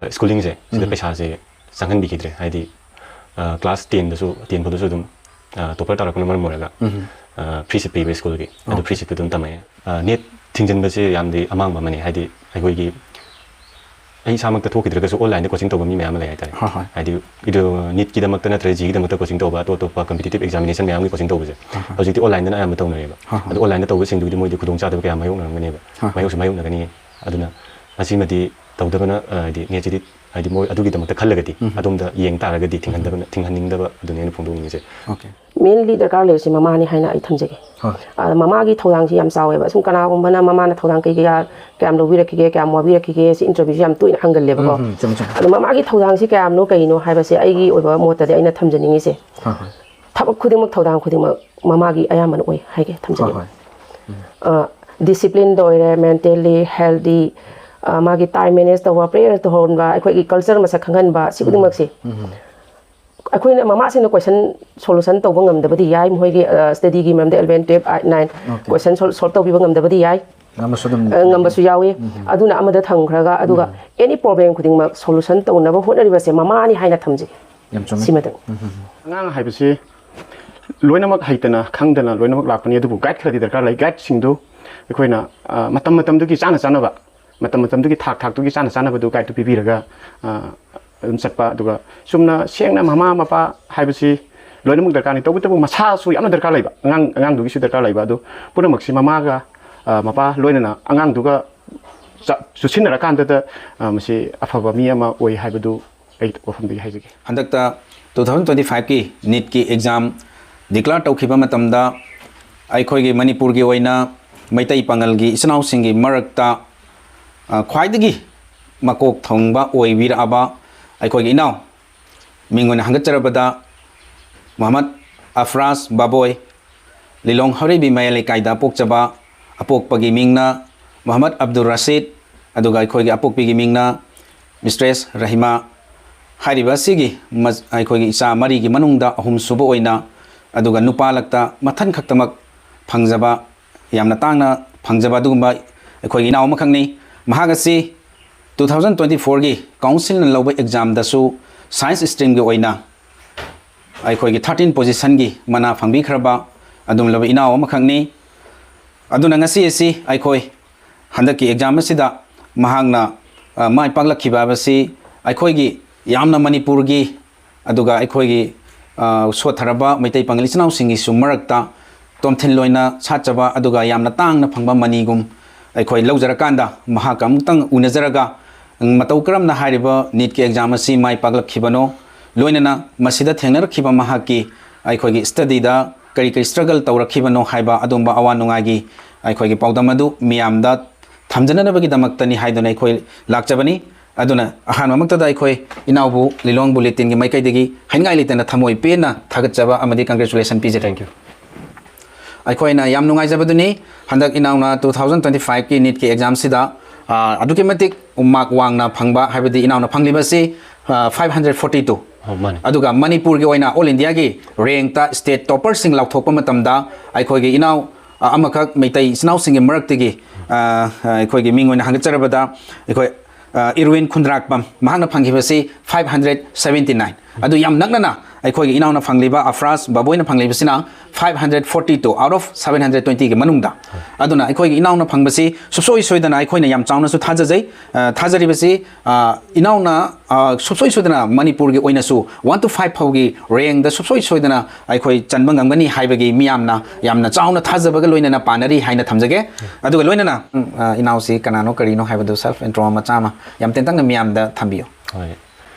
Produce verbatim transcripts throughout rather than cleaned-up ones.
ꯁ꯭ꯀꯨꯂꯤꯡꯁꯦ ꯁꯤꯗ ꯎꯝ꯫ ꯄꯩꯁꯥꯁꯦ ꯆꯪꯍꯟꯕꯤꯈꯤꯗ꯭ꯔꯦ꯫ ꯍꯥꯏꯗꯤ, ꯑ, ꯀ꯭ꯂꯥꯁ ꯇꯦꯟꯗꯁꯨ, ꯇꯦꯟ ꯐꯥꯎꯗꯁꯨ ꯑꯗꯨꯝ, ꯑ, ꯇꯣꯄꯔ ꯇꯥꯔꯛꯄꯅ ꯃꯔꯝ ꯑꯣꯏꯔꯒ, ꯎꯝ꯫ ꯑ, ꯐ꯭ꯔꯤ ꯁꯤꯠ ꯄꯤꯕ ꯁ꯭ꯀꯨꯜꯒꯤ꯫ ꯑꯗꯨ ꯑꯣꯀꯦ꯫ ꯐ꯭ꯔꯤ ꯁꯤꯠꯇꯨ ꯑꯗꯨꯝ ꯇꯝꯃꯛꯑꯦ꯫ ꯑ, ꯅꯦꯠ ꯊꯤꯡꯖꯤꯟꯕꯁꯦ ꯌꯥꯝꯗꯤ ꯑꯃꯥꯡꯕ ꯑꯃꯅꯤ꯫ ꯍꯥꯏꯗꯤ, ꯑꯩꯈꯣꯏꯒꯤ, ꯑꯩ ꯏꯁꯥꯃꯛꯇ ꯊꯣꯛꯈꯤꯗ꯭ꯔꯒꯁꯨ, ꯑꯣꯟꯂꯥꯏꯟꯗ ꯀꯣꯆꯤꯡ ꯇꯧꯕ ꯃꯤ ꯃꯌꯥꯝ ꯑꯃ ꯂꯩ ꯍꯥꯏꯇꯥꯔꯦ꯫ ꯍꯣꯏ, ꯍꯣꯏ꯫ ꯍꯥꯏꯗꯤ, ꯏꯗꯨ-, ꯅꯤꯠꯀꯤꯗꯃꯛꯇ ꯅꯠꯇ꯭ꯔꯒ ꯖꯤꯒꯤꯗꯃꯛꯇ ꯀꯣꯆꯤꯡ ꯇꯧꯕ, ꯑꯇꯣꯞ ꯑꯇꯣꯞꯄ ꯀꯝꯄꯤꯇꯤꯇꯤꯞ ꯑꯦꯛꯖꯥꯃꯤꯅꯦꯁꯟ ꯃꯌꯥꯝꯒꯤ ꯀꯣꯆꯤꯡ ꯇꯧꯕꯁꯦ, ꯍꯣꯏ, ꯍꯣꯏ꯫ ꯍꯧꯖꯤꯛꯇꯤ ꯑꯣꯟꯂꯥꯏꯟꯗꯅ ꯑꯌꯥꯝꯕ ꯇꯧꯅꯔꯦꯕ꯫ ꯍꯣꯏ, ꯍꯣꯏ꯫ ꯑꯗꯣ ꯑꯣꯟꯂꯥꯏꯟꯗ ꯇꯧꯕꯁꯤꯡꯗꯨꯒꯤꯗꯤ ꯃꯣꯏꯗꯤ ꯈꯨꯗꯣꯡꯆꯥꯗꯕ ꯀꯌꯥ ꯃꯥꯌꯣꯛꯅꯔꯝꯒꯅꯦꯕ꯫ ꯍꯣꯏ, ꯍꯣꯏ꯫ ꯃꯥꯌꯣꯛꯁꯨ ꯃꯥꯌꯣꯛꯅꯒꯅꯤ꯫ ꯑꯗꯨꯅ ꯑꯁꯤꯃꯗꯤ ꯇꯧꯗꯕꯅ, ꯑ, ꯍꯥꯏꯗꯤ, ꯅꯦꯠꯁꯤꯗꯤ, ꯍꯥꯏꯗꯤ, ꯃꯣꯏ ꯑꯗꯨꯒꯤꯗꯃꯛꯇ ꯈꯜꯂꯒꯗꯤ, ꯎꯝ꯫ ꯑꯗꯣꯝꯗ ꯌꯦꯡ ꯇꯥꯔꯒꯗꯤ ꯊꯤꯡꯍꯟꯗꯕꯅ-, ꯊꯤꯡꯍꯟꯅꯤꯡꯗꯕ ꯑꯗꯨꯅꯤ ꯑꯩꯅ ꯐꯣꯡꯗꯣꯛꯅꯤꯡꯉꯤꯁꯦ꯫ ꯑꯣꯀꯦ꯫ ꯃꯦꯟꯂꯤ ꯗꯔꯀꯥꯔ ꯂꯩꯔꯤꯁꯦ ꯃꯃꯥꯅꯤ ꯍꯥꯏꯅ ꯑꯩ ꯊꯝꯖꯒꯦ꯫ ꯍꯣꯏ꯫ ꯑ, ꯃꯃꯥꯒꯤ ꯊꯧꯗꯥꯡꯁꯤ ꯌꯥꯝ ꯆꯥꯎꯋꯦꯕ꯫ ꯁꯨꯝ ꯀꯅꯥꯒꯨꯝꯕꯅ ꯃꯃꯥꯅ ꯊꯧꯗꯥꯡ ꯀꯩ ꯀꯌꯥ, ꯀꯌꯥꯝ ꯂꯧꯕꯤꯔꯛꯈꯤꯒꯦ, ꯀꯌꯥꯝ ꯋꯥꯕꯤꯔꯛꯈꯤꯒꯦ, ꯁꯤ ꯏꯟꯇꯔꯚ꯭ꯌꯨꯁꯤ ꯌꯥꯝ ꯇꯣꯏꯅ ꯍꯪꯒꯜꯂꯦꯕꯀꯣ꯫ ꯎꯝ, ꯎꯝ, ꯆꯨꯝꯃꯦ, ꯆꯨꯝꯃꯦ꯫ ꯑꯗꯣ ꯃꯃꯥꯒꯤ ꯊꯧꯗꯥꯡꯁꯤ ꯀꯌꯥꯝꯅꯣ, ꯀꯩꯅꯣ ꯍꯥꯏꯕꯁꯦ ꯑꯩꯒꯤ ꯑꯣꯏꯕ ꯃꯣꯠꯇꯗꯤ ꯑꯩꯅ ꯊꯝꯖꯅꯤꯡꯉꯤꯁꯦ, ꯍꯣꯏ, ꯍꯣꯏ꯫ ꯊꯕꯛ ꯈꯨꯗꯤꯡꯃꯛ, ꯊꯧꯗꯥꯡ ꯈꯨꯗꯤꯡꯃꯛ ꯃꯃꯥꯒꯤ ꯑꯌꯥꯝꯕꯅ ꯑꯣꯏ ꯍꯥꯏꯒꯦ, ꯊꯝꯖꯒꯦ꯫ ꯍꯣꯏ, ꯍꯣꯏ꯫ ꯎꯝ꯫ ꯑ, ꯗꯤꯁꯤꯄ꯭ꯂꯤꯟꯗ ꯑꯣꯏꯔꯦ, ꯃꯦꯟꯇꯦꯜꯂꯤ, ꯍꯦꯜꯗꯤ, ꯑ, ꯃꯥꯒꯤ ꯇꯥꯏꯝ ꯃꯦꯅꯦꯖ ꯇꯧꯕ, ꯄ꯭ꯔꯦꯌꯔ ꯇꯧꯍꯟꯕ, ꯑꯩꯈꯣꯏꯒꯤ ꯀꯜꯆꯔ ꯃꯁꯛ ꯈꯪꯍꯟꯕ, ꯁꯤ ꯎꯝ꯫ ꯈꯨꯗꯤꯡꯃꯛꯁꯤ ꯎꯝ꯫ ꯑꯩꯈꯣꯏꯅ ꯃꯃꯥꯁꯤꯡꯅ ꯀꯣꯏꯁꯟ ꯁꯣꯂꯨꯁꯟ ꯇꯧꯕ ꯉꯝꯗꯕꯗꯤ ꯌꯥꯏ, ꯃꯈꯣꯏꯒꯤ, ꯑ, ꯁ꯭ꯇꯗꯤꯒꯤ ꯃꯔꯝꯗ eleven, twelve, eight, nine okay. Question solve-, ꯁꯣꯜꯕ ꯇꯧꯕꯤꯕ ꯉꯝꯗꯕꯗꯤ ꯌꯥꯏ꯫ ꯉꯝꯕꯁꯨ ꯑꯗꯨꯝ ꯑ, ꯉꯝꯕꯁꯨ ꯌꯥꯎꯏ꯫ ꯎꯝ꯫ ꯑꯗꯨꯅ ꯑꯃꯗ ꯊꯝꯈ꯭ꯔꯒ, ꯑꯗꯨꯒ ꯎꯝ꯫ ꯑꯦꯅꯤ ꯄ꯭ꯔꯣꯕ꯭ꯂꯦꯝ ꯈꯨꯗꯤꯡꯃꯛ ꯁꯣꯂꯨꯁꯟ ꯇꯧꯅꯕ ꯍꯣꯠꯅꯔꯤꯕꯁꯦ ꯃꯃꯥꯅꯤ ꯍꯥꯏꯅ ꯊꯝꯖꯒꯦ꯫ ꯌꯥꯝ ꯆꯨꯝꯃꯦ꯫ ꯁꯤꯃꯇꯪ꯫ ꯎꯝ, ꯎꯝ, ꯎꯝ꯫ ꯑꯉꯥꯡ ꯍꯥꯏꯕꯁꯤ ꯂꯣꯏꯅꯃꯛ ꯍꯩꯇꯅ ꯈꯪꯗꯅ ꯂꯣꯏꯅꯃꯛ ꯂꯥꯛꯄꯅꯤ, ꯑꯗꯨꯕꯨ ꯒꯥꯏꯗ ꯈꯔꯗꯤ ꯗꯔꯀꯥꯔ ꯂꯩ꯫ ꯒꯥꯏꯗꯁꯤꯡꯗꯨ ꯑꯩꯈꯣꯏꯅ, ꯑ, ꯃꯇꯝ ꯃꯇꯝꯗꯨꯒꯤ ꯆꯥꯅ ꯆꯥꯅꯕ, ꯃꯇꯝ ꯃꯇꯝꯗꯨꯒꯤ ꯊꯥꯛ ꯊꯥꯛꯇꯨꯒꯤ ꯆꯥꯅ ꯆꯥꯅꯕꯗꯨ ꯒꯥꯏꯗꯇꯨ ꯄꯤꯕꯤꯔꯒ, ꯑ, ꯑꯗꯨꯝ ꯆꯠꯄ꯫ ꯑꯗꯨꯒ ꯆꯨꯝꯅ ꯁꯦꯡꯅ ꯃꯃꯥ ꯃꯄꯥ ꯍꯥꯏꯕꯁꯤ ꯂꯣꯏꯅꯃꯛ ꯗꯔꯀꯥꯔꯅꯤ, ꯇꯧꯕꯇꯕꯨ ꯃꯁꯥꯁꯨ ꯌꯥꯝꯅ ꯗꯔꯀꯥꯔ ꯂꯩꯕ, ꯑꯉꯥꯡ, ꯑꯉꯥꯡꯗꯨꯒꯤꯁꯨ ꯗꯔꯀꯥꯔ ꯂꯩꯕ꯫ ꯑꯗꯨ ꯄꯨꯝꯅꯃꯛꯁꯤ ꯃꯃꯥꯒ, ꯑ, ꯃꯄꯥ ꯂꯣꯏꯅꯅ ꯑꯉꯥꯡꯗꯨꯒ ꯆ-, ꯆꯨꯁꯤꯟꯅꯔꯀꯥꯟꯗꯗ, ꯑ, ꯃꯁꯤ ꯑꯐꯕ ꯃꯤ ꯑꯃ ꯑꯣꯏ ꯍꯥꯏꯕꯗꯨ ꯑꯩ ꯋꯥꯐꯝꯗꯒꯤ ꯍꯥꯏꯖꯒꯦ꯫ ꯍꯟꯗꯛꯇ two thousand twenty five ꯀꯤ ꯅꯤꯠꯀꯤ ꯑꯦꯛꯖꯥꯝ ꯗꯤꯀ꯭ꯂꯦꯌꯔ ꯇꯧꯈꯤꯕ ꯃꯇꯝꯗ, ꯑꯩꯈꯣꯏꯒꯤ ꯃꯅꯤꯄꯨꯔꯒꯤ ꯑꯣꯏꯅ ꯃꯩꯇꯩ ꯄꯥꯉꯜꯒꯤ ꯏꯆꯤꯟ ꯏꯅꯥꯎꯁꯤꯡꯒꯤ ꯃꯔꯛꯇ, ꯑ, ꯈ꯭ꯋꯥꯏꯗꯒꯤ ꯃꯀꯣꯛ ꯊꯣꯡꯕ ꯑꯣꯏꯕꯤꯔꯛꯑꯕ ꯑꯩꯈꯣꯏꯒꯤ ꯏꯅꯥꯎ, ꯃꯤꯡ ꯑꯣꯏꯅ ꯍꯪꯒꯠꯆꯔꯕꯗ, ꯃꯨꯍꯝꯃꯗ ꯑꯐ꯭ꯔꯥꯖ ꯕꯥꯕꯣꯏ, ꯂꯤꯂꯣꯡ ꯍꯧꯔꯩꯕꯤ ꯃꯌꯥꯏ ꯂꯩꯀꯥꯏꯗ ꯄꯣꯛꯆꯕ, ꯑꯄꯣꯛꯄꯒꯤ ꯃꯤꯡꯅ ꯃꯨꯍꯝꯃꯗ ꯑꯕꯗꯨꯜ ꯔꯁꯤꯗ, ꯑꯗꯨꯒ ꯑꯩꯈꯣꯏꯒꯤ ꯑꯄꯣꯛꯄꯤꯒꯤ ꯃꯤꯡꯅ ꯃꯤꯁꯇ꯭ꯔꯦꯁ ꯔꯍꯤꯃꯥ꯫ ꯍꯥꯏꯔꯤꯕ ꯑꯁꯤꯒꯤ ꯃ-, ꯑꯩꯈꯣꯏꯒꯤ ꯏꯆꯥ ꯃꯔꯤꯒꯤ ꯃꯅꯨꯡꯗ ꯑꯍꯨꯝꯁꯨꯕ ꯑꯣꯏꯅ, ꯑꯗꯨꯒ ꯅꯨꯄꯥ ꯂꯛꯇ ꯃꯊꯟ ꯈꯛꯇꯃꯛ ꯐꯪꯖꯕ, ꯌꯥꯝꯅ ꯇꯥꯡꯅ ꯐꯪꯖꯕ ꯑꯗꯨꯒꯨꯝꯕ ꯑꯩꯈꯣꯏꯒꯤ ꯏꯅꯥꯎ ꯑꯃꯈꯛꯅꯤ꯫ ꯃꯍꯥꯛ ꯑꯁꯤ ꯇꯨ ꯊꯥꯎꯖꯟ ꯇ꯭ꯋꯦꯟꯇꯤ ꯐꯣꯔꯒꯤ ꯀꯥꯎꯟꯁꯤꯜꯅ ꯂꯧꯕ ꯑꯦꯛꯖꯥꯝꯗꯁꯨ ꯁꯥꯏꯟꯁ ꯁ꯭ꯇ꯭ꯔꯤꯝꯒꯤ ꯑꯣꯏꯅ ꯑꯩꯈꯣꯏꯒꯤ ꯊꯥꯔꯇꯤꯟ ꯄꯣꯖꯤꯁꯟꯒꯤ ꯃꯅꯥ ꯐꯪꯕꯤꯈ꯭ꯔꯕ ꯑꯗꯨꯝꯂꯕ ꯏꯅꯥꯎ ꯑꯃꯈꯛꯅꯤ꯫ ꯑꯗꯨꯅ ꯉꯁꯤ ꯑꯁꯤ ꯑꯩꯈꯣꯏ ꯍꯟꯗꯛꯀꯤ ꯑꯦꯛꯖꯥꯝ ꯑꯁꯤꯗ ꯃꯍꯥꯛꯅ, ꯑ, ꯃꯥꯏ ꯄꯥꯛꯂꯛꯈꯤꯕ ꯍꯥꯏꯕꯁꯤ ꯑꯩꯈꯣꯏꯒꯤ ꯌꯥꯝꯅ ꯃꯅꯤꯄꯨꯔꯒꯤ ꯑꯗꯨꯒ ꯑꯩꯈꯣꯏꯒꯤ, ꯑ, ꯁꯣꯠꯊꯔꯕ ꯃꯩꯇꯩ ꯄꯥꯉꯜ ꯏꯆꯤꯟ ꯏꯅꯥꯎꯁꯤꯡꯒꯤꯁꯨ ꯃꯔꯛꯇ ꯇꯣꯝꯊꯤꯟ ꯑꯣꯏꯅ ꯁꯥꯠꯆꯕ ꯑꯗꯨꯒ ꯌꯥꯝꯅ ꯇꯥꯡꯅ ꯐꯪꯕ ꯃꯅꯤꯒꯨꯝ ꯑꯩꯈꯣꯏ ꯂꯧꯖꯔꯀꯥꯟꯗ ꯃꯍꯥꯛꯀ ꯑꯃꯨꯛꯇꯪ ꯎꯅꯖꯔꯒ ꯃꯇꯧ ꯀꯔꯝꯅ ꯍꯥꯏꯔꯤꯕ ꯅꯤꯠꯀꯤ ꯑꯦꯛꯖꯥꯝ ꯑꯁꯤ ꯃꯥꯏ ꯄꯥꯛꯂꯛꯈꯤꯕꯅꯣ, ꯂꯣꯏꯅꯅ ꯃꯁꯤꯗ ꯊꯦꯡꯅꯔꯛꯈꯤꯕ ꯃꯍꯥꯛꯀꯤ ꯑꯩꯈꯣꯏꯒꯤ ꯁ꯭ꯇꯗꯤꯗ ꯀꯔꯤ ꯀꯔꯤ ꯁ꯭ꯇ꯭ꯔꯒꯜ ꯇꯧꯔꯛꯈꯤꯕꯅꯣ ꯍꯥꯏꯕ ꯑꯗꯨꯝꯕ ꯑꯋꯥ ꯅꯨꯡꯉꯥꯏꯒꯤ ꯑꯩꯈꯣꯏꯒꯤ ꯄꯥꯎꯗꯝ ꯑꯗꯨ ꯃꯤꯌꯥꯝꯗ ꯊꯝꯖꯅꯅꯕꯒꯤꯗꯃꯛꯇꯅꯤ ꯍꯥꯏꯗꯨꯅ ꯑꯩꯈꯣꯏ ꯂꯥꯛꯆꯕꯅꯤ꯫ ꯑꯗꯨꯅ ꯑꯍꯥꯟꯕꯃꯛꯇꯗ ꯑꯩꯈꯣꯏ ꯏꯅꯥꯎꯕꯨ ꯂꯤꯂꯣꯡ ꯕꯨꯂꯦꯇꯤꯟꯒꯤ ꯃꯥꯏꯀꯩꯗꯒꯤ ꯍꯥꯏꯅꯤꯡꯉꯥꯏ ꯂꯩꯇꯅ ꯊꯃꯣꯏ ꯄꯦꯟꯅ ꯊꯥꯒꯠꯆꯕ ꯑꯃꯗꯤ congratulation ꯄꯤꯖꯔꯤ꯫ Thank you꯫ ꯑꯩꯈꯣꯏꯅ ꯌꯥꯝ ꯅꯨꯡꯉꯥꯏꯖꯕꯗꯨꯅꯤ, ꯍꯟꯗꯛ ꯏꯅꯥꯎꯅ ꯇꯨ ꯊꯥꯎꯖꯟ ꯇ꯭ꯋꯦꯟꯇꯤ ꯐꯥꯏꯚꯀꯤ ꯅꯤꯠꯀꯤ ꯑꯦꯛꯖꯥꯝꯁꯤꯗ, ꯑ, ꯑꯗꯨꯛꯀꯤ ꯃꯇꯤꯛ ꯃꯥꯔꯛ ꯋꯥꯡꯅ ꯐꯪꯕ, ꯍꯥꯏꯕꯗꯤ ꯏꯅꯥꯎꯅ ꯐꯪꯂꯤꯕꯁꯤ, ꯑ, ꯐꯥꯏꯚ ꯍꯟꯗ꯭ꯔꯦꯠ ꯐꯣꯔꯇꯤ ꯇꯨ꯫ ꯑꯣ, ꯃꯥꯅꯦ꯫ ꯑꯗꯨꯒ ꯃꯅꯤꯄꯨꯔꯒꯤ ꯑꯣꯏꯅ ꯑꯣꯜ ꯏꯟꯗꯤꯌꯥꯒꯤ ꯔꯦꯡꯇ ꯁ꯭ꯇꯦꯠ ꯇꯣꯄꯔꯁꯤꯡ ꯂꯥꯎꯊꯣꯛꯄ ꯃꯇꯝꯗ ꯑꯩꯈꯣꯏꯒꯤ ꯏꯅꯥꯎ, ꯑ, ꯑꯃꯈꯛ ꯃꯩꯇꯩ ꯏꯆꯤꯟ ꯏꯅꯥꯎꯁꯤꯡꯒꯤ ꯃꯔꯛꯇꯒꯤ, ꯑ, ꯑ, ꯑꯩꯈꯣꯏꯒꯤ ꯃꯤꯡ ꯑꯣꯏꯅ ꯍꯪꯒꯠꯆꯔꯕꯗ ꯑꯩꯈꯣꯏ, ꯑ, ꯏꯔꯋꯤꯟ ꯈꯨꯟꯗ꯭ꯔꯥꯛꯄꯝ, ꯃꯍꯥꯛꯅ ꯐꯪꯈꯤꯕꯁꯤ ꯐꯥꯏꯚ ꯍꯟꯗ꯭ꯔꯦꯠ ꯁꯚꯦꯟꯇꯤ ꯅꯥꯏꯟ꯫ ꯑꯗꯨ ꯌꯥꯝ ꯅꯛꯅꯅ ꯑꯩꯈꯣꯏꯒꯤ ꯏꯅꯥꯎꯅ ꯐꯪꯂꯤꯕ ꯑꯐ꯭ꯔꯥꯖ ꯕꯕꯣꯏꯅ ꯐꯪꯂꯤꯕꯁꯤꯅ five hundred forty two out of seven hundred ꯇ꯭ꯋꯦꯟꯇꯤꯒꯤ ꯃꯅꯨꯡꯗ꯫ ꯑꯗꯨꯅ ꯑꯩꯈꯣꯏꯒꯤ ꯏꯅꯥꯎꯅ ꯐꯪꯕꯁꯤ ꯁꯨꯡꯁꯣꯏ ꯁꯣꯏꯗꯅ ꯑꯩꯈꯣꯏꯅ ꯌꯥꯝ ꯆꯥꯎꯅꯁꯨ ꯊꯥꯖꯖꯩ, ꯑ, ꯊꯥꯖꯔꯤꯕꯁꯤ, ꯑ, ꯏꯅꯥꯎꯅ, ꯑ, ꯁꯨꯡꯁꯣꯏ ꯁꯣꯏꯗꯅ ꯃꯅꯤꯄꯨꯔꯒꯤ ꯑꯣꯏꯅꯁꯨ ꯋꯥꯟ to ꯐꯥꯏꯚ ꯐꯥꯎꯒꯤ ꯔꯦꯡꯗ ꯁꯨꯡꯁꯣꯏ ꯁꯣꯏꯗꯅ ꯑꯩꯈꯣꯏ ꯆꯟꯕ ꯉꯝꯒꯅꯤ ꯍꯥꯏꯕꯒꯤ ꯃꯤꯌꯥꯝꯅ ꯌꯥꯝꯅ ꯆꯥꯎꯅ ꯊꯥꯖꯕꯒ ꯂꯣꯏꯅꯅ ꯄꯥꯅꯔꯤ ꯍꯥꯏꯅ ꯊꯝꯖꯒꯦ꯫ ꯑꯗꯨꯒ ꯂꯣꯏꯅꯅ, ꯎꯝ, ꯑ, ꯏꯅꯥꯎꯁꯤ ꯀꯅꯥꯅꯣ ꯀꯔꯤꯅꯣ ꯍꯥꯏꯕꯗꯨ self intro ꯃꯆꯥ ꯑꯃ ꯌꯥꯝ ꯇꯦꯟꯇꯛꯅ ꯃꯤꯌꯥꯝꯗ ꯊꯝꯕꯤꯌꯨ꯫ ꯍꯣꯏ꯫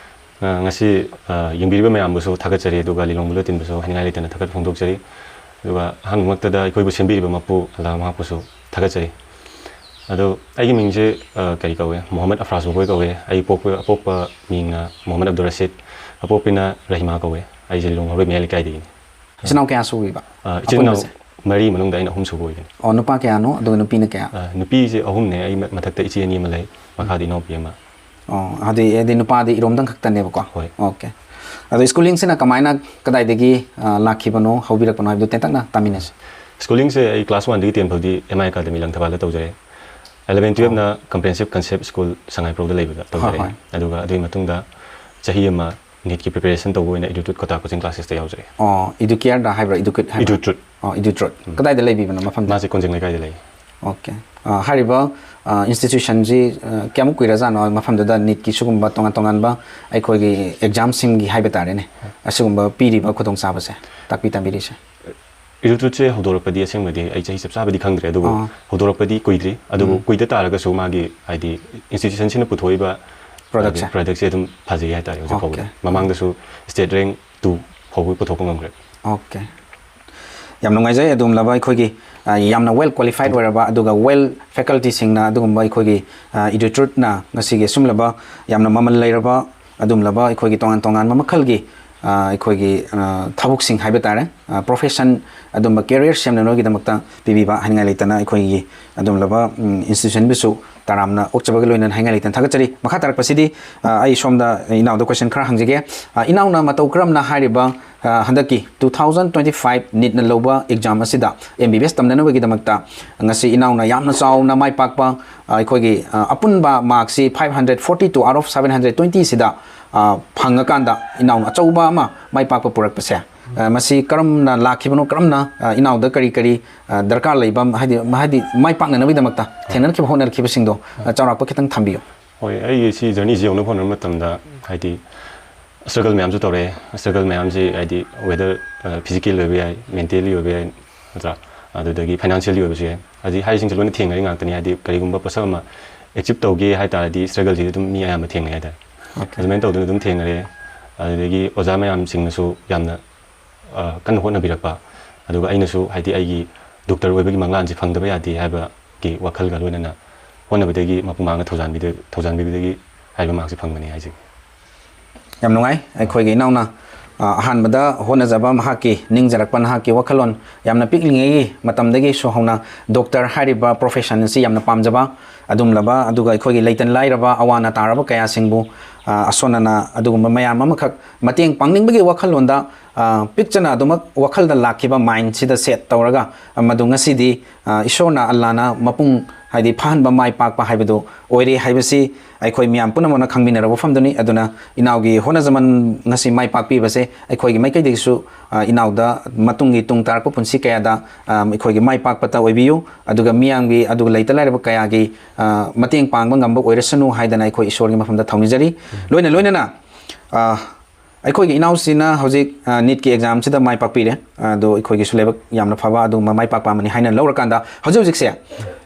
ꯑ, ꯉꯁꯤ, ꯑ, ꯌꯦꯡꯕꯤꯔꯤꯕ ꯃꯌꯥꯝꯕꯨꯁꯨ ꯊꯥꯒꯠꯆꯔꯤ, ꯑꯗꯨꯒ ꯂꯤꯂꯣꯡ ꯕꯨꯂꯦꯇꯤꯟꯕꯨꯁꯨ ꯍꯥꯏꯅꯤꯡꯉꯥꯏ ꯂꯩꯇꯅ ꯊꯥꯒꯠꯄ ꯐꯣꯡꯗꯣꯛꯆꯔꯤ꯫ ꯑꯗꯨꯒ ꯑꯍꯥꯟꯕꯃꯛꯇꯗ ꯑꯩꯈꯣꯏꯕꯨ ꯁꯦꯝꯕꯤꯔꯤꯕ ꯃꯄꯨ ꯑꯜꯂꯥꯍ ꯃꯍꯥꯛꯄꯨꯁꯨ ꯊꯥꯒꯠꯆꯔꯤ꯫ ꯑꯗꯣ ꯑꯩꯒꯤ ꯃꯤꯡꯁꯦ, ꯑ, ꯀꯔꯤ ꯀꯧꯋꯦ? ꯃꯣꯍꯝꯃꯗ ꯑꯐ꯭ꯔꯥꯖ ꯕꯣꯕꯣꯏ ꯀꯧꯋꯦ꯫ ꯑꯩ ꯄꯣꯛꯄ, ꯑꯄꯣꯛꯄ ꯃꯤꯡꯅ ꯃꯣꯍꯝꯃꯗ ꯑꯕꯗꯨꯜ ꯔꯁꯤꯗ, ꯑꯄꯣꯛꯄꯤꯅ ꯔꯍꯤꯃꯥ ꯀꯧꯋꯦ꯫ ꯑꯩꯁꯦ ꯂꯤꯂꯣꯡ ꯍꯥꯎꯔꯩ ꯃꯌꯥꯏ ꯂꯩꯀꯥꯏꯗꯒꯤꯅꯤ꯫ ꯏꯆꯤꯟ ꯏꯅꯥꯎ ꯀꯌꯥ ꯁꯨꯕꯤꯕ? ꯑ, ꯏꯆꯤꯟ ꯏꯅꯥꯎ ꯑꯄꯨꯟꯕꯁꯦ? ꯃꯔꯤ ꯃꯅꯨꯡꯗ ꯑꯩꯅ ꯑꯍꯨꯝ ꯁꯨꯕ ꯑꯣꯏꯗꯣꯏꯅꯤ꯫ ꯑꯣ, ꯅꯨꯄꯥ ꯀꯌꯥꯅꯣ? ꯑꯗꯨꯒ ꯅꯨꯄꯤꯅ ꯀꯌꯥ? ꯑ, ꯅꯨꯄꯤꯁꯦ ꯑꯍꯨꯝꯅꯦ, ꯑꯩ ꯃ-, ꯃꯊꯛꯇ ꯏꯆꯦ ꯑꯅꯤ ꯑꯃ ꯂꯩ, ꯃꯈꯥꯗ ꯏꯅꯥꯎꯄꯤ ꯑꯃ꯫ ꯑꯣ, ꯑꯗꯨꯗꯤ, ꯑꯗꯨꯗꯤ ꯅꯨꯄꯥꯗꯤ ꯏꯔꯣꯝꯗꯪ ꯈꯛꯇꯅꯦꯕꯀꯣ? ꯍꯣꯏ꯫ ꯑꯣꯀꯦ꯫ ꯑꯗꯣ ꯁ꯭ꯀꯨꯂꯤꯡꯁꯤꯅ ꯀꯃꯥꯏꯅ, ꯀꯗꯥꯏꯗꯒꯤ, ꯑ, ꯂꯥꯛꯈꯤꯕꯅꯣ, ꯍꯧꯕꯤꯔꯛꯄꯅꯣ ꯍꯥꯏꯕꯗꯨ ꯇꯦꯟꯇꯛꯅ ꯇꯥꯃꯤꯟꯅꯁꯤ꯫ ꯁ꯭ꯀꯨꯂꯤꯡꯁꯦ ꯑꯩ ꯀ꯭ꯂꯥꯁ ꯋꯥꯟꯗꯒꯤ ꯇꯦꯟ ꯐꯥꯎꯗꯤ ꯑꯦꯝ ꯑꯥꯏ academy ꯂꯪꯊꯕꯥꯜꯗ ꯇꯧꯖꯔꯦ꯫ Eleven ꯇꯨꯌꯦꯜꯞꯅ comprehensive concept school ꯁꯉꯥꯏꯄ꯭ꯔꯧꯗ ꯂꯩꯕꯗ ꯇꯧꯖꯔꯛꯑꯦ꯫ ꯍꯣꯏ꯫ ꯑꯗꯨꯒ ꯑꯗꯨꯒꯤ ꯃꯇꯨꯡꯗ ꯆꯍꯤ ꯑꯃ ꯅꯤꯠꯀꯤ ꯄ꯭ꯔꯤꯄꯦꯔꯦꯁꯟ ꯇꯧꯕ ꯑꯣꯏꯅ ꯏꯗꯨꯇ꯭ꯔꯨꯠ ꯀꯣꯇꯥ ꯀꯣꯆꯤꯡ ꯀ꯭ꯂꯥꯁꯦꯁꯇ ꯌꯥꯎꯖꯔꯛꯑꯦ꯫ ꯑꯣ, ꯏꯗꯨꯀꯤꯌꯔꯗ ꯍꯥꯏꯕ꯭ꯔꯥ, ꯏꯗꯨꯀꯤꯠ ꯍꯥꯏꯕ꯭ꯔꯥ? ꯏꯗꯨꯇ꯭ꯔꯨꯠ꯫ ꯑꯣ, ꯏꯗꯨꯇ꯭ꯔꯨꯠ꯫ ꯎꯝ꯫ ꯀꯗꯥꯏꯗ ꯂꯩꯕꯤꯕꯅꯣ ꯃꯐꯝꯗꯣ? ꯃꯥꯁꯦ ꯀꯣꯟꯖꯦꯡ ꯂꯩꯀꯥꯏꯗ ꯂꯩ꯫ ꯑꯣꯀꯦ꯫ ꯑ, ꯍꯥꯏꯔꯤꯕ, ꯑ, ꯏꯟꯁꯇꯤꯇ꯭ꯌꯨꯁꯟꯁꯤ, ꯑ, ꯀꯌꯥꯃꯨꯛ ꯀꯨꯏꯔꯖꯥꯠꯅꯣ ꯃꯐꯝꯗꯨꯗ ꯅꯤꯠꯀꯤ ꯁꯤꯒꯨꯝꯕ ꯇꯣꯉꯥꯟ ꯇꯣꯉꯥꯟꯕ ꯑꯩꯈꯣꯏꯒꯤ ꯑꯦꯛꯖꯥꯝꯁꯤꯡꯒꯤ ꯍꯥꯏꯕ ꯇꯥꯔꯦꯅꯦ, ꯑꯁꯤꯒꯨꯝꯕ ꯄꯤꯔꯤꯕ ꯈꯨꯗꯣꯡꯆꯥꯕꯁꯦ, ꯇꯥꯛꯄꯤ ꯇꯝꯕꯤꯔꯤꯁꯦ? ꯏꯗꯨꯇ꯭ꯔꯨꯠꯁꯦ ꯍꯧꯗꯣꯔꯛꯄꯗꯤ ꯑꯁꯦꯡꯕꯗꯤ ꯑꯩ ꯆꯍꯤ ꯆꯞ ꯆꯥꯕꯗꯤ ꯈꯪꯗ꯭ꯔꯦ, ꯑꯗꯨꯕꯨ ꯑꯥ꯫ ꯍꯧꯗꯣꯔꯛꯄꯗꯤ ꯀꯨꯏꯗ꯭ꯔꯤ, ꯑꯗꯨꯕꯨ ꯎꯝ꯫ ꯀꯨꯏꯗ ꯇꯥꯔꯒꯁꯨ ꯃꯥꯒꯤ, ꯍꯥꯏꯗꯤ, ꯏꯟꯁꯇꯤꯇ꯭ꯌꯨꯁꯟꯁꯤꯅ ꯄꯨꯊꯣꯛꯏꯕ, ꯄ꯭ꯔꯗꯛꯁꯦ꯫ ꯍꯥꯏꯗꯤ, ꯄ꯭ꯔꯗꯛꯁꯦ ꯑꯗꯨꯝ ꯐꯖꯩ ꯍꯥꯏꯇꯥꯔꯦ ꯍꯧꯖꯤꯛ ꯐꯥꯎꯕꯗ꯫ ꯑꯣꯀꯦ꯫ ꯃꯃꯥꯡꯗꯁꯨ ꯁ꯭ꯇꯦꯠ ꯔꯦꯡꯛ ꯇꯨ ꯐꯥꯎꯕ ꯄꯨꯊꯣꯛꯄ ꯉꯝꯈ꯭ꯔꯦ꯫ ꯑꯣꯀꯦ꯫ ꯌꯥꯝ ꯅꯨꯡꯉꯥꯏꯖꯩ꯫ ꯑꯗꯨꯒꯨꯝꯂꯕ ꯑꯩꯈꯣꯏꯒꯤ, ꯑ, ꯌꯥꯝꯅ ꯋꯦꯜ ꯀ꯭ꯋꯥꯂꯤꯐꯥꯏꯠ ꯑꯣꯏꯔꯕ, ꯑꯗꯨꯒ ꯋꯦꯜ ꯐꯦꯀꯜꯇꯤꯁꯤꯡꯅ ꯑꯗꯨꯒꯨꯝꯕ ꯑꯩꯈꯣꯏꯒꯤ, ꯑ, ꯏꯗꯨꯇ꯭ꯔꯨꯠꯅ ꯉꯁꯤꯒꯤ ꯑꯁꯨꯝꯂꯕ ꯌꯥꯝꯅ ꯃꯃꯜ ꯂꯩꯔꯕ ꯑꯗꯨꯒꯨꯝꯂꯕ ꯑꯩꯈꯣꯏꯒꯤ ꯇꯣꯉꯥꯟ ꯇꯣꯉꯥꯟꯕ ꯃꯈꯜꯒꯤ, ꯑ, ꯑꯩꯈꯣꯏꯒꯤ, ꯑ, ꯊꯕꯛꯁꯤꯡ ꯍꯥꯏꯕ ꯇꯥꯔꯦ, ꯑ, ꯄ꯭ꯔꯣꯐꯦꯁꯟ, ꯑꯗꯨꯝꯕ ꯀꯦꯔꯤꯌꯔ ꯁꯦꯝꯅꯅꯕꯒꯤꯗꯃꯛꯇ ꯄꯤꯕꯤꯕ ꯍꯥꯏꯅꯤꯡꯉꯥꯏ ꯂꯩꯇꯅ ꯑꯩꯈꯣꯏꯒꯤ ꯑꯗꯨꯒꯨꯝꯂꯕ, ꯎꯝ, ꯏꯟꯁꯇꯤꯇ꯭ꯌꯨꯁꯟꯕꯨꯁꯨ ꯇꯔꯥꯝꯅ ꯑꯣꯛꯆꯕꯒ ꯂꯣꯏꯅꯅ ꯍꯥꯏꯅꯤꯡꯉꯥꯏ ꯂꯩꯇꯅ ꯊꯥꯒꯠꯆꯔꯤ꯫ ꯃꯈꯥ ꯇꯥꯔꯛꯄꯁꯤꯗꯤ, ꯑ, ꯑꯩ ꯁꯣꯝꯗ ꯏꯅꯥꯎꯗ ꯀꯣꯏꯁꯟ ꯈꯔ ꯍꯪꯖꯒꯦ꯫ ꯑ, ꯏꯅꯥꯎꯅ ꯃꯇꯧ ꯀꯔꯝꯅ ꯍꯥꯏꯔꯤꯕ, ꯑ, ꯍꯟꯗꯛꯀꯤ two thousand twenty five ꯅꯤꯠꯅ ꯂꯧꯕ ꯑꯦꯛꯖꯥꯝ ꯑꯁꯤꯗ ꯑꯦꯝ ꯕꯤ ꯕꯤ ꯑꯦꯁ ꯇꯝꯅꯅꯕꯒꯤꯗꯃꯛꯇ ꯉꯁꯤ ꯏꯅꯥꯎꯅ ꯌꯥꯝꯅ ꯆꯥꯎꯅ ꯃꯥꯏ ꯄꯥꯛꯄ, ꯑ, ꯑꯩꯈꯣꯏꯒꯤ, ꯑ, ꯑꯄꯨꯟꯕ ꯃꯥꯔꯛꯁꯤ five hundred forty two out of seven hundred twenty ꯁꯤꯗ, ꯑ, ꯐꯪꯉꯀꯥꯟꯗ ꯏꯅꯥꯎꯅ ꯑꯆꯧꯕ ꯑꯃ ꯃꯥꯏ ꯄꯥꯛꯄ ꯄꯨꯔꯛꯄꯁꯦ, ꯑ, ꯃꯁꯤ ꯀꯔꯝꯅ ꯂꯥꯛꯈꯤꯕꯅꯣ, ꯀꯔꯝꯅ, ꯑ, ꯏꯅꯥꯎꯗ ꯀꯔꯤ ꯀꯔꯤ, ꯑ, ꯗꯔꯀꯥꯔ ꯂꯩꯕ, ꯍꯥꯏꯗꯤ, ꯍꯥꯏꯗꯤ ꯃꯥꯏ ꯄꯥꯛꯅꯅꯕꯒꯤꯗꯃꯛꯇ ꯊꯦꯡꯅꯈꯤꯕ ꯍꯣꯠꯅꯔꯛꯈꯤꯕꯁꯤꯡꯗꯣ, ꯑ, ꯆꯥꯎꯔꯥꯛꯄ ꯈꯤꯇꯪ ꯊꯝꯕꯤꯌꯨ꯫ ꯍꯣꯏ, ꯑꯩꯒꯤ ꯁꯤ ꯖꯔꯅꯤꯁꯤ ꯌꯧꯅꯕ ꯍꯣꯠꯅꯕ ꯃꯇꯝꯗ, ꯍꯥꯏꯗꯤ, ꯁ꯭ꯇ꯭ꯔꯒꯜ ꯃꯌꯥꯝꯁꯨ ꯇꯧꯔꯛꯑꯦ꯫ ꯁ꯭ꯇ꯭ꯔꯒꯜ ꯃꯌꯥꯝꯁꯤ, ꯍꯥꯏꯗꯤ, ꯋꯦꯗꯔ, ꯑ, ꯐꯤꯖꯤꯀꯦꯜ ꯑꯣꯏꯕ ꯌꯥꯏ, ꯃꯦꯟꯇꯦꯜꯂꯤ ꯑꯣꯏꯕ ꯌꯥꯏ, ꯅꯠꯇ꯭ꯔꯥ? ꯑꯗꯨꯗꯒꯤ ꯐꯥꯏꯅꯥꯟꯁꯤꯌꯦꯜꯂꯤ ꯑꯣꯏꯕꯁꯨ ꯌꯥꯏ꯫ ꯍꯥꯏꯗꯤ, ꯍꯥꯏꯔꯤꯁꯤꯡꯁꯦ ꯂꯣꯏꯅ ꯊꯦꯡꯅꯔꯤ ꯉꯥꯛꯇꯅꯤ꯫ ꯍꯥꯏꯗꯤ, ꯀꯔꯤꯒꯨꯝꯕ ꯄꯣꯠꯁꯛ ꯑꯃ ꯑꯦꯆꯤꯞ ꯇꯧꯒꯦ ꯍꯥꯏ ꯇꯥꯔꯗꯤ, ꯁ꯭ꯇ꯭ꯔꯒꯜꯁꯤꯗꯤ ꯑꯗꯨꯝ ꯃꯤ ꯑꯌꯥꯝꯕ ꯊꯦꯡꯅꯩ ꯍꯥꯏ ꯇꯥꯔꯦ꯫ ꯑꯣꯀꯦ꯫ ꯑꯗꯨꯃꯥꯏꯅ ꯇꯧꯗꯨꯅ ꯑꯗꯨꯝ ꯊꯦꯡꯅꯔꯦ꯫ ꯑꯗꯨꯗꯒꯤ ꯑꯣꯖꯥ ꯃꯌꯥꯝꯁꯤꯡꯅꯁꯨ ꯌꯥꯝꯅ, ꯑ, ꯀꯟꯅ ꯍꯣꯠꯅꯕꯤꯔꯛꯄ, ꯑꯗꯨꯒ ꯑꯩꯅꯁꯨ, ꯍꯥꯏꯗꯤ, ꯑꯩꯒꯤ ꯗꯣꯛꯇꯔ ꯑꯣꯏꯕꯒꯤ ꯃꯪꯂꯥꯟꯁꯦ ꯐꯪꯗꯕ ꯌꯥꯗꯦ ꯍꯥꯏꯕꯒꯤ ꯋꯥꯈꯜꯒ ꯂꯣꯏꯅꯅ ꯍꯣꯠꯅꯕꯗꯒꯤ ꯃꯄꯨꯡ ꯐꯥꯅ ꯊꯧꯖꯥꯟꯕꯤꯗ-, ꯊꯧꯖꯥꯟꯕꯤꯕꯗꯒꯤ ꯍꯥꯏꯔꯤꯕ ꯃꯍꯥꯛꯁꯦ ꯐꯪꯕꯅꯤ ꯍꯥꯏꯖꯒꯦ꯫ ꯌꯥꯝ ꯅꯨꯡꯉꯥꯏ꯫ ꯑꯩꯈꯣꯏꯒꯤ ꯏꯅꯥꯎꯅ, ꯑ, ꯑꯍꯥꯟꯕꯗ ꯍꯣꯠꯅꯖꯕ ꯃꯍꯥꯛꯀꯤ ꯅꯤꯡꯖꯔꯛꯄ, ꯅꯍꯥꯛꯀꯤ ꯋꯥꯈꯜꯂꯣꯟ, ꯌꯥꯝꯅ ꯄꯤꯛꯂꯤꯉꯩꯒꯤ ꯃꯇꯝꯗꯒꯤꯁꯨ ꯍꯧꯅ ꯗꯣꯛꯇꯔ ꯍꯥꯏꯔꯤꯕ ꯄ꯭ꯔꯣꯐꯦꯁꯟ ꯑꯁꯤ ꯌꯥꯝꯅ ꯄꯥꯝꯖꯕ, ꯑꯗꯨꯒꯨꯝꯂꯕ, ꯑꯗꯨꯒ ꯑꯩꯈꯣꯏꯒꯤ ꯂꯩꯇ ꯂꯥꯏꯔꯕ, ꯑꯋꯥ ꯑꯅꯥ ꯇꯥꯔꯕ ꯀꯌꯥꯁꯤꯡꯕꯨ, ꯑ, ꯑꯁꯣꯟꯅꯅ ꯑꯗꯨꯒꯨꯝꯕ ꯃꯌꯥꯝ ꯑꯃꯈꯛ ꯃꯇꯦꯡ ꯄꯥꯡꯅꯤꯡꯕꯒꯤ ꯋꯥꯈꯜꯂꯣꯟꯗ, ꯑ, ꯄꯤꯛꯆꯅ ꯑꯗꯨꯃꯛ ꯋꯥꯈꯜꯗ ꯂꯥꯛꯈꯤꯕ ꯃꯥꯏꯟꯁꯤꯗ ꯁꯦꯠ ꯇꯧꯔꯒ, ꯑ, ꯃꯗꯨ ꯉꯁꯤꯗꯤ, ꯑ, ꯏꯁꯣꯔꯅ, ꯑꯜꯂꯥꯅ ꯃꯄꯨꯡ ꯍꯥꯏꯗꯤ ꯐꯍꯟꯕ, ꯃꯥꯏ ꯄꯥꯛꯄ ꯍꯥꯏꯕꯗꯨ ꯑꯣꯏꯔꯦ ꯍꯥꯏꯕꯁꯤ ꯑꯩꯈꯣꯏ ꯃꯤꯌꯥꯝ ꯄꯨꯝꯅꯃꯛꯅ ꯈꯪꯃꯤꯟꯅꯔꯕ ꯋꯥꯐꯝꯗꯨꯅꯤ꯫ ꯑꯗꯨꯅ ꯏꯅꯥꯎꯒꯤ ꯍꯣꯠꯅꯖꯃꯟ ꯉꯁꯤ ꯃꯥꯏ ꯄꯥꯛꯄꯤꯕꯁꯦ ꯑꯩꯈꯣꯏꯒꯤ ꯃꯥꯏꯀꯩꯗꯒꯤꯁꯨ, ꯑ, ꯏꯅꯥꯎꯗ ꯃꯇꯨꯡꯒꯤ ꯇꯨꯡ ꯇꯥꯔꯛꯄ ꯄꯨꯟꯁꯤ ꯀꯌꯥꯗ, ꯑ, ꯑꯩꯈꯣꯏꯒꯤ ꯃꯥꯏ ꯄꯥꯛꯄꯇ ꯑꯣꯏꯕꯤꯌꯨ, ꯑꯗꯨꯒ ꯃꯤꯌꯥꯝꯒꯤ, ꯑꯗꯨꯒ ꯂꯩꯇ ꯂꯥꯏꯔꯕ ꯀꯌꯥꯒꯤ, ꯑ, ꯃꯇꯦꯡ ꯄꯥꯡꯕ ꯉꯝꯕ ꯑꯣꯏꯔꯁꯅꯨ ꯍꯥꯏꯗꯅ ꯑꯩꯈꯣꯏ ꯏꯁꯣꯔꯒꯤ ꯃꯐꯝꯗ ꯊꯧꯅꯤꯖꯔꯤ꯫ ꯂꯣꯏꯅ ꯂꯣꯏꯅꯅ, ꯑ, ꯑꯩꯈꯣꯏꯒꯤ ꯏꯅꯥꯎꯁꯤꯅ ꯍꯧꯖꯤꯛ, ꯑ, ꯅꯤꯠꯀꯤ ꯑꯦꯛꯖꯥꯝꯁꯤꯗ ꯃꯥꯏ ꯄꯥꯛꯄꯤꯔꯦ꯫ ꯑꯗꯣ ꯑꯩꯈꯣꯏꯒꯤꯁꯨ ꯂꯥꯏꯕꯛ ꯌꯥꯝꯅ ꯐꯕ ꯑꯗꯨꯒꯨꯝꯕ ꯃꯥꯏ ꯄꯥꯛꯄ ꯑꯃꯅꯤ ꯍꯥꯏꯅ ꯂꯧꯔꯀꯥꯟꯗ, ꯍꯧꯖꯤꯛ ꯍꯧꯖꯤꯛꯁꯦ,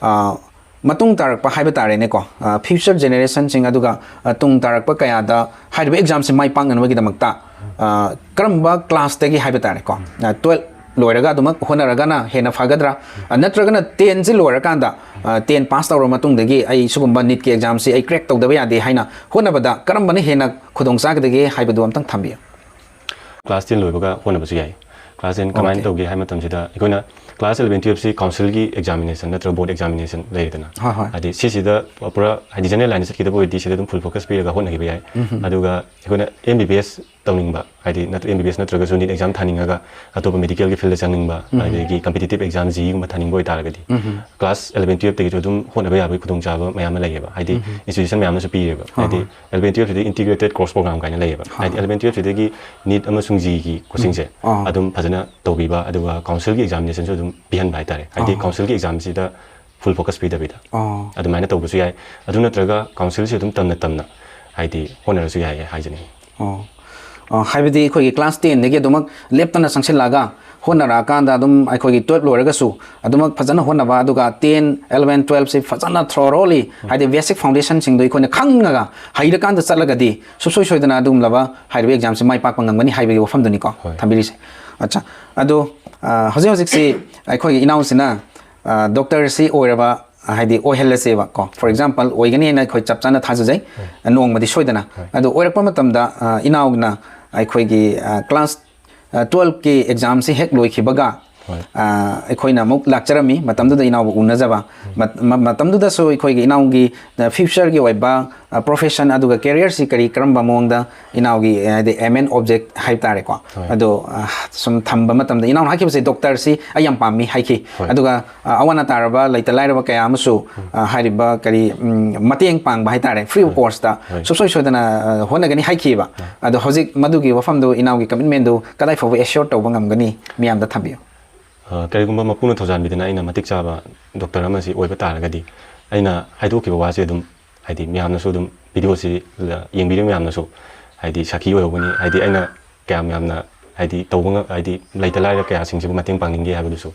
ꯑ, ꯃꯇꯨꯡ ꯇꯥꯔꯛꯄ ꯍꯥꯏꯕ ꯇꯥꯔꯦꯅꯦꯀꯣ, ꯑ, future generationꯁꯤꯡ, ꯑꯗꯨꯒ, ꯑ, ꯇꯨꯡ ꯇꯥꯔꯛꯄ ꯀꯌꯥꯗ ꯍꯥꯏꯔꯤꯕ ꯑꯦꯛꯖꯥꯝꯁꯤ ꯃꯥꯏ ꯄꯥꯛꯅꯅꯕꯒꯤꯗꯃꯛꯇ, ꯑ, ꯀꯔꯝꯕ classꯇꯒꯤ ꯍꯥꯏꯕ ꯇꯥꯔꯦꯀꯣ, ꯑ, twelve ꯂꯣꯏꯔꯒ ꯑꯗꯨꯃꯛ ꯍꯣꯠꯅꯔꯒꯅ ꯍꯦꯟꯅ ꯐꯒꯗ꯭ꯔꯥ? ꯑ, ꯅꯠꯇ꯭ꯔꯒꯅ tenꯁꯤ ꯂꯣꯏꯔꯀꯥꯟꯗ, ꯑ, ten pass ꯇꯧꯔꯕ ꯃꯇꯨꯡꯗꯒꯤ ꯑꯩ ꯁꯤꯒꯨꯝꯕ ꯅꯤꯠꯀꯤ ꯑꯦꯛꯖꯥꯝꯁꯤ ꯑꯩ crack ꯇꯧꯗꯕ ꯌꯥꯗꯦ ꯍꯥꯏꯅ ꯍꯣꯠꯅꯕꯗ ꯀꯔꯝꯕꯅ ꯍꯦꯟꯅ ꯈꯨꯗꯣꯡ ꯆꯥꯒꯗꯒꯦ ꯍꯥꯏꯕꯗꯨ ꯑꯝꯇꯪ ꯊꯝꯕꯤꯌꯨ꯫ Class ten ꯂꯣꯏꯕꯒ ꯍꯣꯠꯅꯕꯁꯨ ꯌꯥꯏ꯫ Class ten ꯀꯃꯥꯏꯅ Okay. ꯇꯧꯒꯦ ꯍꯥꯏꯕ ꯃꯇꯝꯁꯤꯗ, ꯑꯩꯈꯣꯏꯅ class eleven twelveꯁꯤ councilꯒꯤ examination ꯅꯠꯇ꯭ꯔꯒ board examination ꯂꯩꯔꯦꯗꯅ꯫ ꯍꯣꯏ, ꯍꯣꯏ꯫ ꯍꯥꯏꯗꯤ ꯁꯤꯁꯤꯗ ꯄꯨꯔꯥ ꯍꯥꯏꯗꯤ general lineꯗ ꯆꯠꯀꯗꯕ ꯑꯣꯏꯔꯗꯤ ꯁꯤꯗ ꯑꯗꯨꯝ full focus ꯄꯤꯔꯒ ꯍꯣꯠꯅꯈꯤꯕ ꯌꯥꯏ꯫ ꯑꯗꯨꯒ ꯑꯩꯈꯣꯏꯅ M B B S ꯇꯧꯅꯤꯡꯕ, ꯍꯥꯏꯗꯤ ꯅꯠꯇ꯭ꯔ M B B S ꯅꯠꯇ꯭ꯔꯒꯁꯨ ꯅꯤꯠ exam ꯊꯥꯅꯤꯡꯉꯒ ꯑꯇꯣꯞꯄ medicalꯒꯤ fieldꯗ ꯆꯪꯅꯤꯡꯕ, ꯑꯗꯒꯤ competitive exam JEEꯒꯨꯝꯕ ꯊꯥꯅꯤꯡꯕ ꯑꯣꯏꯇꯥꯔꯒꯗꯤ, class eleven twelveꯇꯒꯤꯁꯨ ꯑꯗꯨꯝ ꯍꯣꯠꯅꯕ ꯌꯥꯕꯒꯤ ꯈꯨꯗꯣꯡꯆꯥꯕ ꯃꯌꯥꯝ ꯑꯃ ꯂꯩꯌꯦꯕ꯫ ꯍꯥꯏꯗꯤ institution ꯃꯌꯥꯝꯅꯁꯨ ꯄꯤꯔꯦꯕ꯫ ꯍꯥꯏꯗꯤ eleven twelveꯁꯤꯗꯤ integrated course program ꯀꯥꯏꯅ ꯂꯩꯌꯦꯕ꯫ ꯍꯥꯏꯗꯤ eleven twelveꯁꯤꯗꯒꯤ ꯅꯤꯠ ꯑꯃꯁꯨꯡ JEEꯒꯤ coachingꯁꯦ ꯑꯥ꯫ ꯑꯗꯨꯝ ꯐꯖꯅ ꯇꯧꯕꯤꯕ, ꯑꯗꯨꯒ councilꯒꯤ examinationꯁꯨ ꯑꯗꯨꯝ ꯄꯤꯍꯟꯕ ꯍꯥꯏꯇꯥꯔꯦ꯫ ꯍꯥꯏꯗꯤ ꯑꯥ꯫ councilꯒꯤ examꯁꯤꯗ full focus ꯄꯤꯗꯕꯤꯗ ꯑꯣ꯫ ꯑꯗꯨꯃꯥꯏꯅ ꯇꯧꯕꯁꯨ ꯌꯥꯏ꯫ ꯑꯗꯨ ꯅꯠꯇ꯭ꯔꯒ councilꯁꯤ ꯑꯗꯨꯝ ꯇꯝꯅ ꯇꯝꯅ ꯍꯥꯏꯗꯤ ꯍꯣꯠꯅꯔꯁꯨ ꯌꯥꯏ ꯍꯥꯏꯖꯅꯤꯡꯉꯤ꯫ ꯑꯣ꯫ ꯑ, ꯍꯥꯏꯕꯗꯤ ꯑꯩꯈꯣꯏꯒꯤ class tenꯗꯒꯤ ꯑꯗꯨꯃꯛ ꯂꯦꯞꯇꯅ ꯆꯪꯁꯤꯜꯂꯛꯑꯒ ꯍꯣꯠꯅꯔꯛꯑꯀꯥꯟꯗ ꯑꯗꯨꯝ ꯑꯩꯈꯣꯏꯒꯤ twelve ꯂꯣꯏꯔꯒꯁꯨ ꯑꯗꯨꯃꯛ ꯐꯖꯅ ꯍꯣꯠꯅꯕ, ꯑꯗꯨꯒ ten, eleven, twelveꯁꯤ ꯐꯖꯅ thoroughly, ꯍꯥꯏꯗꯤ basic foundationꯁꯤꯡꯗꯣ ꯑꯩꯈꯣꯏꯅ ꯈꯪꯉꯒ ꯍꯩꯔꯀꯥꯟꯗ ꯆꯠꯂꯒꯗꯤ ꯁꯨꯡꯁꯣꯏ ꯁꯣꯏꯗꯅ ꯑꯗꯨꯒꯨꯝꯂꯕ ꯍꯥꯏꯔꯤꯕ examꯁꯤ ꯃꯥꯏ ꯄꯥꯛꯄ ꯉꯝꯒꯅꯤ ꯍꯥꯏꯕꯒꯤ ꯋꯥꯐꯝꯗꯨꯅꯤꯀꯣ ꯍꯣꯏ꯫ ꯊꯝꯕꯤꯔꯤꯁꯦ꯫ ꯑꯠꯆꯥ, ꯑꯗꯣ, ꯑ, ꯍꯧꯖꯤꯛ ꯍꯧꯖꯤꯛꯁꯤ ꯑꯩꯈꯣꯏꯒꯤ ꯏꯅꯥꯎꯁꯤꯅ, ꯑ, doctorꯁꯤ ꯑꯣꯏꯔꯕ, ꯍꯥꯏꯗꯤ ꯑꯣꯏꯍꯜꯂꯁꯦꯕ ꯀꯣ, for example ꯑꯣꯏꯒꯅꯤ ꯍꯥꯏꯅ ꯑꯩꯈꯣꯏ ꯆꯞ ꯆꯥꯅ ꯊꯥꯖꯖꯩ, ꯅꯣꯡꯃꯗꯤ ꯁꯣꯏꯗꯅ꯫ ꯍꯣꯏ꯫ ꯑꯗꯣ ꯑꯣꯏꯔꯛꯄ ꯃꯇꯝꯗ, ꯑ, ꯏꯅꯥꯎꯅ ꯑꯩꯈꯣꯏꯒꯤ, ꯑ, class, ꯑ, twelveꯀꯤ examꯁꯤ ꯍꯦꯛ ꯂꯣꯏꯈꯤꯕꯒ ꯑꯩꯈꯣꯏꯅ ꯑꯃꯨꯛ ꯂꯥꯛꯆꯔꯝꯃꯤ꯫ ꯃꯇꯝꯗꯨꯗ ꯏꯅꯥꯎꯕꯨ ꯎꯅꯖꯕ, ꯃꯇꯝꯗꯨꯗꯁꯨ ꯑꯩꯈꯣꯏꯒꯤ ꯏꯅꯥꯎꯒꯤ ꯐ꯭ꯌꯨꯆꯔꯒꯤ ꯑꯣꯏꯕ ꯄ꯭ꯔꯣꯐꯦꯁꯟ ꯑꯗꯨꯒ ꯀꯦꯔꯤꯌꯔꯁꯤ ꯀꯔꯤ ꯀꯔꯝꯕ ꯃꯑꯣꯡꯗ ꯏꯅꯥꯎꯒꯤ, ꯍꯥꯏꯗꯤ, ꯑꯦꯝ ꯑꯦꯟ ꯑꯣꯕꯖꯦꯛ ꯍꯥꯏꯕ ꯇꯥꯔꯦꯀꯣ, ꯑꯗꯣ ꯁꯨꯝ ꯊꯝꯕ ꯃꯇꯝꯗ ꯏꯅꯥꯎꯅ ꯍꯥꯏꯈꯤꯕꯁꯦ, ꯗꯣꯛꯇꯔꯁꯤ ꯑꯩ ꯌꯥꯝ ꯄꯥꯝꯃꯤ ꯍꯥꯏꯈꯤ꯫ ꯑꯗꯨꯒ ꯑꯋꯥ ꯑꯅꯥ ꯇꯥꯔꯕ, ꯂꯩꯇ ꯂꯥꯏꯔꯕ ꯀꯌꯥ ꯑꯃꯁꯨ ꯍꯥꯏꯔꯤꯕ ꯀꯔꯤ, ꯃꯇꯦꯡ ꯄꯥꯡꯕ ꯍꯥꯏꯇꯥꯔꯦ, ꯐ꯭ꯔꯤ ꯑꯣꯐ ꯀꯣꯁꯇ ꯁꯨꯡꯁꯣꯏ ꯁꯣꯏꯗꯅ ꯍꯣꯠꯅꯒꯅꯤ ꯍꯥꯏꯈꯤꯕ꯫ ꯑꯗꯣ ꯍꯧꯖꯤꯛ ꯃꯗꯨꯒꯤ ꯋꯥꯐꯝꯗꯨ, ꯏꯅꯥꯎꯒꯤ ꯀꯃꯤꯠꯃꯦꯟꯗꯨ ꯀꯗꯥꯏ ꯐꯥꯎꯕ ꯑꯦꯁ꯭ꯌꯣꯔ ꯇꯧꯕ ꯉꯝꯒꯅꯤ, ꯃꯤꯌꯥꯝꯗ ꯊꯝꯕꯤꯌꯨ꯫ ꯀꯔꯤꯒꯨꯝꯕ ꯃꯄꯨꯅ ꯊꯧꯖꯥꯟꯕꯤꯗꯨꯅ ꯑꯩꯅ ꯃꯇꯤꯛ ꯆꯥꯕ ꯗꯣꯛꯇꯔ ꯑꯃꯁꯤ ꯑꯣꯏꯕ ꯇꯥꯔꯒꯗꯤ, ꯑꯩꯅ ꯍꯥꯏꯗꯣꯛꯈꯤꯕ ꯋꯥꯁꯦ ꯑꯗꯨꯝ, ꯍꯥꯏꯗꯤ, ꯃꯌꯥꯝꯅꯁꯨ ꯑꯗꯨꯝ, ꯚꯤꯗꯤꯑꯣꯁꯤ ꯌꯦꯡꯕꯤꯔꯤꯕ ꯃꯌꯥꯝꯅꯁꯨ, ꯍꯥꯏꯗꯤ, ꯁꯥꯈꯤ ꯑꯣꯏꯍꯧꯒꯅꯤ꯫ ꯍꯥꯏꯗꯤ, ꯑꯩꯅ ꯀꯌꯥꯝ ꯌꯥꯝꯅ, ꯍꯥꯏꯗꯤ, ꯇꯧꯕ ꯉ-, ꯍꯥꯏꯗꯤ, ꯂꯩꯇ ꯂꯥꯏꯔ ꯀꯌꯥꯁꯤꯡꯁꯤꯕꯨ ꯃꯇꯦꯡ ꯄꯥꯡꯅꯤꯡꯒꯦ ꯍꯥꯏꯕꯗꯨꯁꯨ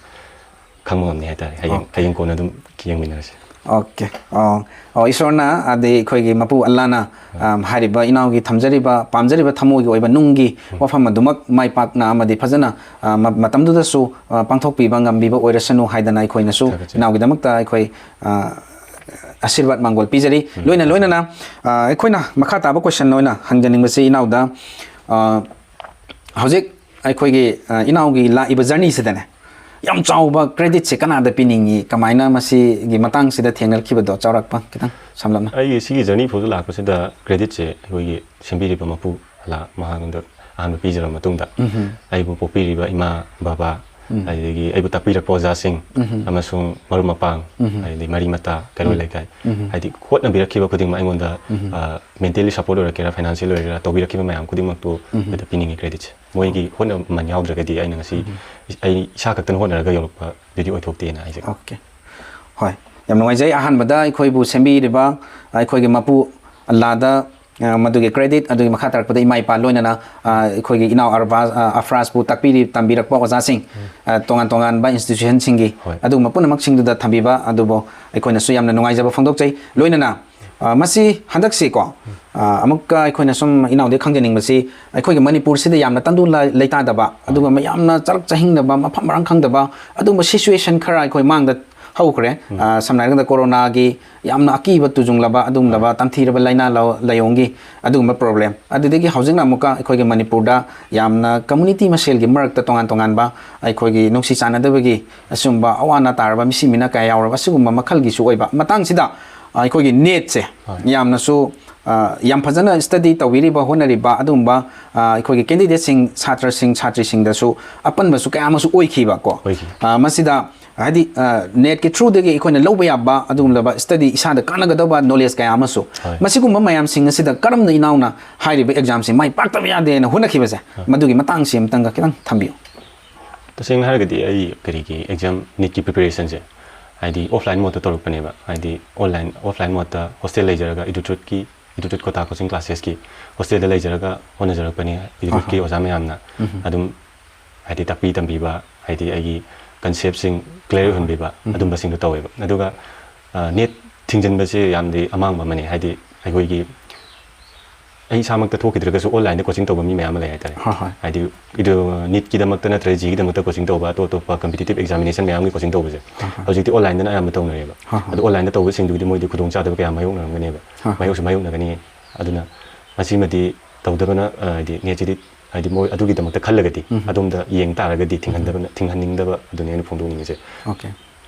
ꯈꯪꯕ ꯉꯝꯅꯤ ꯍꯥꯏꯇꯥꯔꯦ꯫ ꯍꯌꯦꯡ, ꯍꯌꯦꯡ ꯀꯣꯟꯅ ꯑꯗꯨꯝ ꯌꯦꯡꯃꯤꯟꯅꯔꯁꯤ꯫ ꯑꯣꯀꯦ꯫ ꯑꯣ, ꯑꯣ, ꯏꯁꯣꯔꯅ, ꯑꯗꯩ ꯑꯩꯈꯣꯏꯒꯤ ꯃꯄꯨ ꯑꯜꯂꯥꯅ, ꯑꯝ, ꯍꯥꯏꯔꯤꯕ ꯏꯅꯥꯎꯒꯤ ꯊꯝꯖꯔꯤꯕ, ꯄꯥꯝꯖꯔꯤꯕ ꯊꯃꯣꯏꯒꯤ ꯑꯣꯏꯕ ꯅꯨꯡꯒꯤ ꯋꯥꯐꯝ ꯑꯗꯨꯃꯛ ꯃꯥꯏ ꯄꯥꯛꯅ ꯑꯃꯗꯤ ꯐꯖꯅ, ꯑ, ꯃ-, ꯃꯇꯝꯗꯨꯗꯁꯨ, ꯑ, ꯄꯥꯡꯊꯣꯛꯄꯤꯕ ꯉꯝꯕꯤꯕ ꯑꯣꯏꯔꯁꯅꯨ ꯍꯥꯏꯗꯅ ꯑꯩꯈꯣꯏꯅꯁꯨ ꯊꯥꯒꯠꯆꯔꯤ꯫ ꯏꯅꯥꯎꯒꯤꯗꯃꯛꯇ ꯑꯩꯈꯣꯏ, ꯑ, ꯑꯁꯤꯔꯕꯥꯗ ꯃꯥꯡꯒꯣꯜ ꯄꯤꯖꯔꯤ꯫ ꯎꯝ꯫ ꯂꯣꯏꯅ ꯂꯣꯏꯅꯅ, ꯑ, ꯑꯩꯈꯣꯏꯅ ꯃꯈꯥ ꯇꯥꯕ ꯀꯣꯏꯁꯟ ꯑꯣꯏꯅ ꯍꯪꯖꯅꯤꯡꯕꯁꯤ ꯏꯅꯥꯎꯗ, ꯑ, ꯍꯧꯖꯤꯛ ꯑꯩꯈꯣꯏꯒꯤ, ꯑ, ꯏꯅꯥꯎꯒꯤ ꯂꯥꯛꯏꯕ ꯖꯔꯅꯤꯁꯤꯗꯅꯦ, ꯌꯥꯝ ꯆꯥꯎꯕ ꯀ꯭ꯔꯦꯗꯤꯠꯁꯦ ꯀꯅꯥꯗ ꯄꯤꯅꯤꯡꯉꯤ? ꯀꯃꯥꯏꯅ ꯃꯁꯤꯒꯤ ꯃꯇꯥꯡꯁꯤꯗ ꯊꯦꯡꯅꯔꯛꯈꯤꯕꯗꯣ ꯆꯥꯎꯔꯥꯛꯄ ꯈꯤꯇꯪ ꯁꯝꯂꯞꯅ? ꯑꯩꯒꯤ ꯁꯤꯒꯤ ꯖꯔꯅꯤ ꯐꯥꯎꯗ ꯂꯥꯛꯄꯁꯤꯗ ꯀ꯭ꯔꯦꯗꯤꯠꯁꯦ ꯑꯩꯈꯣꯏꯒꯤ ꯁꯦꯝꯕꯤꯔꯤꯕ ꯃꯄꯨ ꯑꯂꯥ ꯃꯍꯥꯛꯉꯣꯟꯗ ꯑꯍꯥꯟꯕ ꯄꯤꯖꯔꯕ ꯃꯇꯨꯡꯗ, ꯎꯝꯍꯨꯝ꯫ ꯑꯩꯕꯨ ꯄꯣꯛꯄꯤꯔꯤꯕ ꯏꯃꯥ, ꯕꯕꯥ, ꯎꯝ꯫ ꯑꯗꯒꯤ ꯑꯩꯕꯨ ꯇꯥꯛꯄꯤꯔꯛꯄ ꯑꯣꯖꯥꯁꯤꯡ, ꯎꯝꯍꯨꯝ꯫ ꯑꯃꯁꯨꯡ ꯃꯔꯨꯞ ꯃꯄꯥꯡ, ꯎꯝꯍꯨꯝ꯫ ꯍꯥꯏꯗꯤ ꯃꯔꯤ ꯃꯇꯥ, ꯀꯩꯔꯣꯜ ꯎꯝ꯫ ꯂꯩꯀꯥꯏ, ꯎꯝꯍꯨꯝ꯫ ꯍꯥꯏꯗꯤ ꯍꯣꯠꯅꯕꯤꯔꯛꯈꯤꯕ ꯈꯨꯗꯤꯡꯃꯛ ꯑꯩꯉꯣꯟꯗ, ꯎꯝꯍꯨꯝ꯫ ꯑ, ꯃꯦꯟꯇꯦꯜꯂꯤ ꯁꯄꯣꯔꯠ ꯑꯣꯏꯔꯛꯀꯦꯔꯥ, ꯐꯥꯏꯅꯥꯟꯁꯤꯌꯦꯜ ꯑꯣꯏꯒꯦꯔꯥ, ꯇꯧꯕꯤꯔꯛꯈꯤꯕ ꯃꯌꯥꯝ ꯈꯨꯗꯤꯡꯃꯛꯇꯨ ꯎꯝꯍꯨꯝ꯫ ꯑꯗꯨꯗ ꯄꯤꯅꯤꯡꯉꯤ ꯀ꯭ꯔꯦꯗꯤꯠꯁꯦ꯫ ꯃꯣꯏꯒꯤ ꯍꯣꯠꯅꯕ ꯃꯌꯥꯝ ꯌꯥꯎꯗ꯭ꯔꯒꯗꯤ ꯑꯩꯅ ꯉꯁꯤ ꯎꯝꯍꯨꯝ꯫ ꯑꯩ ꯏꯁꯥ ꯈꯛꯇꯅ ꯍꯣꯠꯅꯔꯒ ꯌꯧꯔꯛꯄꯗꯨꯗꯤ ꯑꯣꯏꯊꯣꯛꯇꯦꯅ ꯍꯥꯏꯖꯒꯦ꯫ ꯑꯣꯀꯦ꯫ ꯍꯣꯏ, ꯌꯥꯝ ꯅꯨꯡꯉꯥꯏꯖꯩ꯫ ꯑꯍꯥꯟꯕꯗ ꯑꯩꯈꯣꯏꯕꯨ ꯁꯦꯝꯕꯤꯔꯤꯕ ꯑꯩꯈꯣꯏꯒꯤ ꯃꯄꯨ ꯑꯜꯂꯥꯗ, ꯑ, ꯃꯗꯨꯒꯤ ꯀ꯭ꯔꯦꯗꯤꯠ, ꯑꯗꯨꯒꯤ ꯃꯈꯥ ꯇꯥꯔꯛꯄꯗ ꯏꯃꯥ ꯏꯄꯥ, ꯂꯣꯏꯅꯅ, ꯑ, ꯑꯩꯈꯣꯏꯒꯤ ꯏꯅꯥꯎ ꯑꯔꯕꯥꯖ, ꯑ, ꯑꯐ꯭ꯔꯥꯖꯄꯨ ꯇꯥꯛꯄꯤꯔꯤ, ꯇꯝꯕꯤꯔꯛꯄ ꯑꯣꯖꯥꯁꯤꯡ, ꯎꯝ꯫ ꯑ, ꯇꯣꯉꯥꯟ ꯇꯣꯉꯥꯟꯕ ꯏꯟꯁꯇꯤꯇ꯭ꯌꯨꯁꯟꯁꯤꯡꯒꯤ, ꯍꯣꯏ꯫ ꯑꯗꯨꯒꯨꯝꯕ ꯄꯨꯝꯅꯃꯛꯁꯤꯡꯗꯨꯗ ꯊꯝꯕꯤꯕ ꯑꯗꯨꯕꯨ ꯑꯩꯈꯣꯏꯅꯁꯨ ꯌꯥꯝꯅ ꯅꯨꯡꯉꯥꯏꯖꯕ ꯐꯣꯡꯗꯣꯛꯆꯩ꯫ ꯂꯣꯏꯅꯅ, ꯑ, ꯃꯁꯤ ꯍꯟꯗꯛꯁꯤꯀꯣ, ꯑ, ꯑꯃꯨꯛꯀ ꯑꯩꯈꯣꯏꯅ ꯁꯨꯝ ꯏꯅꯥꯎꯗꯩ ꯈꯪꯖꯅꯤꯡꯕꯁꯤ, ꯑꯩꯈꯣꯏꯒꯤ ꯃꯅꯤꯄꯨꯔꯁꯤꯗ ꯌꯥꯝꯅ ꯇꯪꯗꯨ ꯂ-, ꯂꯩꯇꯥꯗꯕ, ꯑꯗꯨꯒ ꯃꯌꯥꯝꯅ ꯆꯔꯛ ꯆꯍꯤꯡꯅꯕ, ꯃꯐꯝ ꯃꯔꯥꯡ ꯈꯪꯗꯕ, ꯑꯗꯨꯒꯨꯝꯕ ꯁꯤꯆꯨꯋꯦꯁꯟ ꯈꯔ ꯑꯩꯈꯣꯏ ꯃꯥꯡꯗ ꯍꯧꯈ꯭ꯔꯦ꯫ ꯑ, ꯁꯝꯅ ꯍꯥꯏꯔꯀꯥꯟꯗ ꯀꯣꯔꯣꯅꯥꯒꯤ ꯌꯥꯝꯅ ꯑꯀꯤꯕ ꯇꯨꯖꯨꯡꯂꯕ ꯑꯗꯨꯒꯨꯝꯂꯕ ꯇꯝꯊꯤꯔꯕ ꯂꯥꯏꯅꯥ ꯂ-, ꯂꯥꯏꯑꯣꯡꯒꯤ ꯑꯗꯨꯒꯨꯝꯕ problem꯫ ꯑꯗꯨꯗꯒꯤ ꯍꯧꯖꯤꯛꯅ ꯑꯃꯨꯛꯀ ꯑꯩꯈꯣꯏꯒꯤ ꯃꯅꯤꯄꯨꯔꯗ ꯌꯥꯝꯅ community ꯃꯁꯦꯜꯒꯤ ꯃꯔꯛꯇ ꯇꯣꯉꯥꯟ ꯇꯣꯉꯥꯟꯕ ꯑꯩꯈꯣꯏꯒꯤ ꯅꯨꯡꯁꯤ ꯆꯥꯟꯅꯗꯕꯒꯤ ꯑꯁꯤꯒꯨꯝꯕ ꯑꯋꯥ ꯑꯅꯥ ꯇꯥꯔꯕ ꯃꯤꯁꯤ ꯃꯤꯅ ꯀꯌꯥ ꯌꯥꯎꯔꯕ ꯑꯁꯤꯒꯨꯝꯕ ꯃꯈꯜꯒꯤꯁꯨ ꯑꯣꯏꯕ ꯃꯇꯥꯡꯁꯤꯗ, ꯑ, ꯑꯩꯈꯣꯏꯒꯤ NEETꯁꯦ ꯍꯣꯏ꯫ ꯌꯥꯝꯅꯁꯨ, ꯑ, ꯌꯥꯝ ꯐꯖꯅ study ꯇꯧꯕꯤꯔꯤꯕ, ꯍꯣꯠꯅꯔꯤꯕ ꯑꯗꯨꯒꯨꯝꯕ, ꯑ, ꯑꯩꯈꯣꯏꯒꯤ candidateꯁꯤꯡ, ꯁꯥꯇ꯭ꯔꯁꯤꯡ, ꯁꯥꯇ꯭ꯔꯤꯁꯤꯡꯗꯁꯨ ꯑꯄꯟꯕꯁꯨ ꯀꯌꯥ ꯑꯃꯁꯨ ꯑꯣꯏꯈꯤꯕ ꯀꯣ꯫ ꯑꯣꯏꯈꯤ꯫ ꯑ, ꯃꯁꯤꯗ ꯍꯥꯏꯗꯤ, ꯑ, NEETꯀꯤ throughꯗꯒꯤ ꯑꯩꯈꯣꯏꯅ ꯂꯧꯕ ꯌꯥꯕ ꯑꯗꯨꯒꯨꯝꯂꯕ study, ꯏꯁꯥꯗ ꯀꯥꯟꯅꯒꯗꯕ knowledge ꯀꯌꯥ ꯑꯃꯁꯨ꯫ ꯍꯣꯏ꯫ ꯃꯁꯤꯒꯨꯝꯕ ꯃꯌꯥꯝꯁꯤꯡ ꯑꯁꯤꯗ ꯀꯔꯝꯅ ꯏꯅꯥꯎꯅ ꯍꯥꯏꯔꯤꯕ examꯁꯤ ꯃꯥꯏ ꯄꯥꯛꯇꯕ ꯌꯥꯗꯦꯅ ꯍꯣꯠꯅꯈꯤꯕꯁꯦ, ꯍꯣꯏ꯫ ꯃꯗꯨꯒꯤ ꯃꯇꯥꯡꯁꯤ ꯑꯃꯇꯪꯒ ꯈꯤꯇꯪ ꯊꯝꯕꯤꯌꯨ꯫ ꯇꯁꯦꯡꯅ ꯍꯥꯏꯔꯒꯗꯤ ꯑꯩ ꯀꯔꯤꯒꯤ exam NEETꯀꯤ preparationꯁꯦ ꯍꯥꯏꯗꯤ offline modeꯇ ꯇꯧꯔꯛꯄꯅꯦꯕ꯫ ꯍꯥꯏꯗꯤ online, offline modeꯇ hostel ꯂꯩꯖꯔꯒ Edurootꯀꯤ, Eduroot Kota coaching classesꯀꯤ hostelꯗ ꯂꯩꯖꯔꯒ ꯍꯣꯠꯅꯖꯔꯛꯄꯅꯤ꯫ Edurootꯀꯤ ꯑꯍꯥ꯫ ꯑꯣꯖꯥ ꯃꯌꯥꯝꯅ ꯎꯝ꯫ ꯑꯗꯨꯝ ꯍꯥꯏꯗꯤ ꯇꯥꯛꯄꯤ ꯇꯝꯕꯤꯕ, ꯍꯥꯏꯗꯤ ꯑꯩꯒꯤ conceptꯁꯤꯡ clear ꯑꯍꯥ꯫ ꯑꯣꯏꯍꯟꯕꯤꯕ, ꯎꯝ꯫ ꯑꯗꯨꯝꯕꯁꯤꯡꯗꯣ ꯇꯧꯋꯦꯕ꯫ ꯑꯗꯨꯒ, ꯑ, NEET ꯊꯤꯡꯖꯤꯟꯕꯁꯦ ꯌꯥꯝꯗꯤ ꯑꯃꯥꯡꯕ ꯑꯃꯅꯤ꯫ ꯍꯥꯏꯗꯤ ꯑꯩꯈꯣꯏꯒꯤ, ꯑꯩ ꯏꯁꯥꯃꯛꯇ ꯊꯣꯛꯈꯤꯗ꯭ꯔꯒꯁꯨ onlineꯗ coaching ꯇꯧꯕ ꯃꯤ ꯃꯌꯥꯝ ꯑꯃ ꯂꯩ ꯍꯥꯏꯇꯥꯔꯦ꯫ ꯍꯣꯏ, ꯍꯣꯏ꯫ ꯍꯥꯏꯗꯤ ꯑꯗꯨ NEETꯀꯤꯗꯃꯛꯇ ꯅꯠꯇ꯭ꯔꯒ JEEꯒꯤꯗꯃꯛꯇ coaching ꯇꯧꯕ, ꯑꯇꯣꯞ ꯑꯇꯣꯞꯄ competitive examination ꯃꯌꯥꯝꯒꯤ coaching ꯇꯧꯕꯁꯦ ꯍꯣꯏ, ꯍꯣꯏ꯫ ꯍꯧꯖꯤꯛꯇꯤ onlineꯗꯅ ꯑꯌꯥꯝꯕ ꯇꯧꯅꯔꯦꯕ꯫ ꯍꯣꯏ, ꯍꯣꯏ꯫ ꯑꯗꯣ onlineꯗ ꯇꯧꯕꯁꯤꯡꯗꯨꯒꯤꯗꯤ ꯃꯣꯏꯗꯤ ꯈꯨꯗꯣꯡꯆꯥꯗꯕ ꯀꯌꯥ ꯃꯥꯌꯣꯛꯅꯔꯝꯒꯅꯦꯕ꯫ ꯍꯣꯏ, ꯍꯣꯏ꯫ ꯃꯥꯌꯣꯛꯁꯨ ꯃꯥꯌꯣꯛꯅꯒꯅꯤ꯫ ꯑꯗꯨꯅ ꯃꯁꯤꯃꯗꯤ ꯇꯧꯗꯕꯅ, ꯑ, ꯍꯥꯏꯗꯤ NEETꯁꯤꯗꯤ ꯍꯥꯏꯗꯤ ꯃꯣꯏ ꯑꯗꯨꯒꯤꯗꯃꯛꯇ ꯈꯜꯂꯒꯗꯤ ꯎꯝ꯫ ꯑꯗꯣꯝꯗ ꯌꯦꯡ ꯇꯥꯔꯒꯗꯤ ꯎꯝ꯫ ꯊꯤꯡꯍꯟꯗꯕꯅ, ꯊꯤꯡꯍꯟꯅꯤꯡꯗꯕ ꯑꯗꯨꯅꯤ ꯑꯩꯅ ꯐꯣꯡꯗꯣꯛꯅꯤꯡꯉꯤꯁꯦ꯫ Okay꯫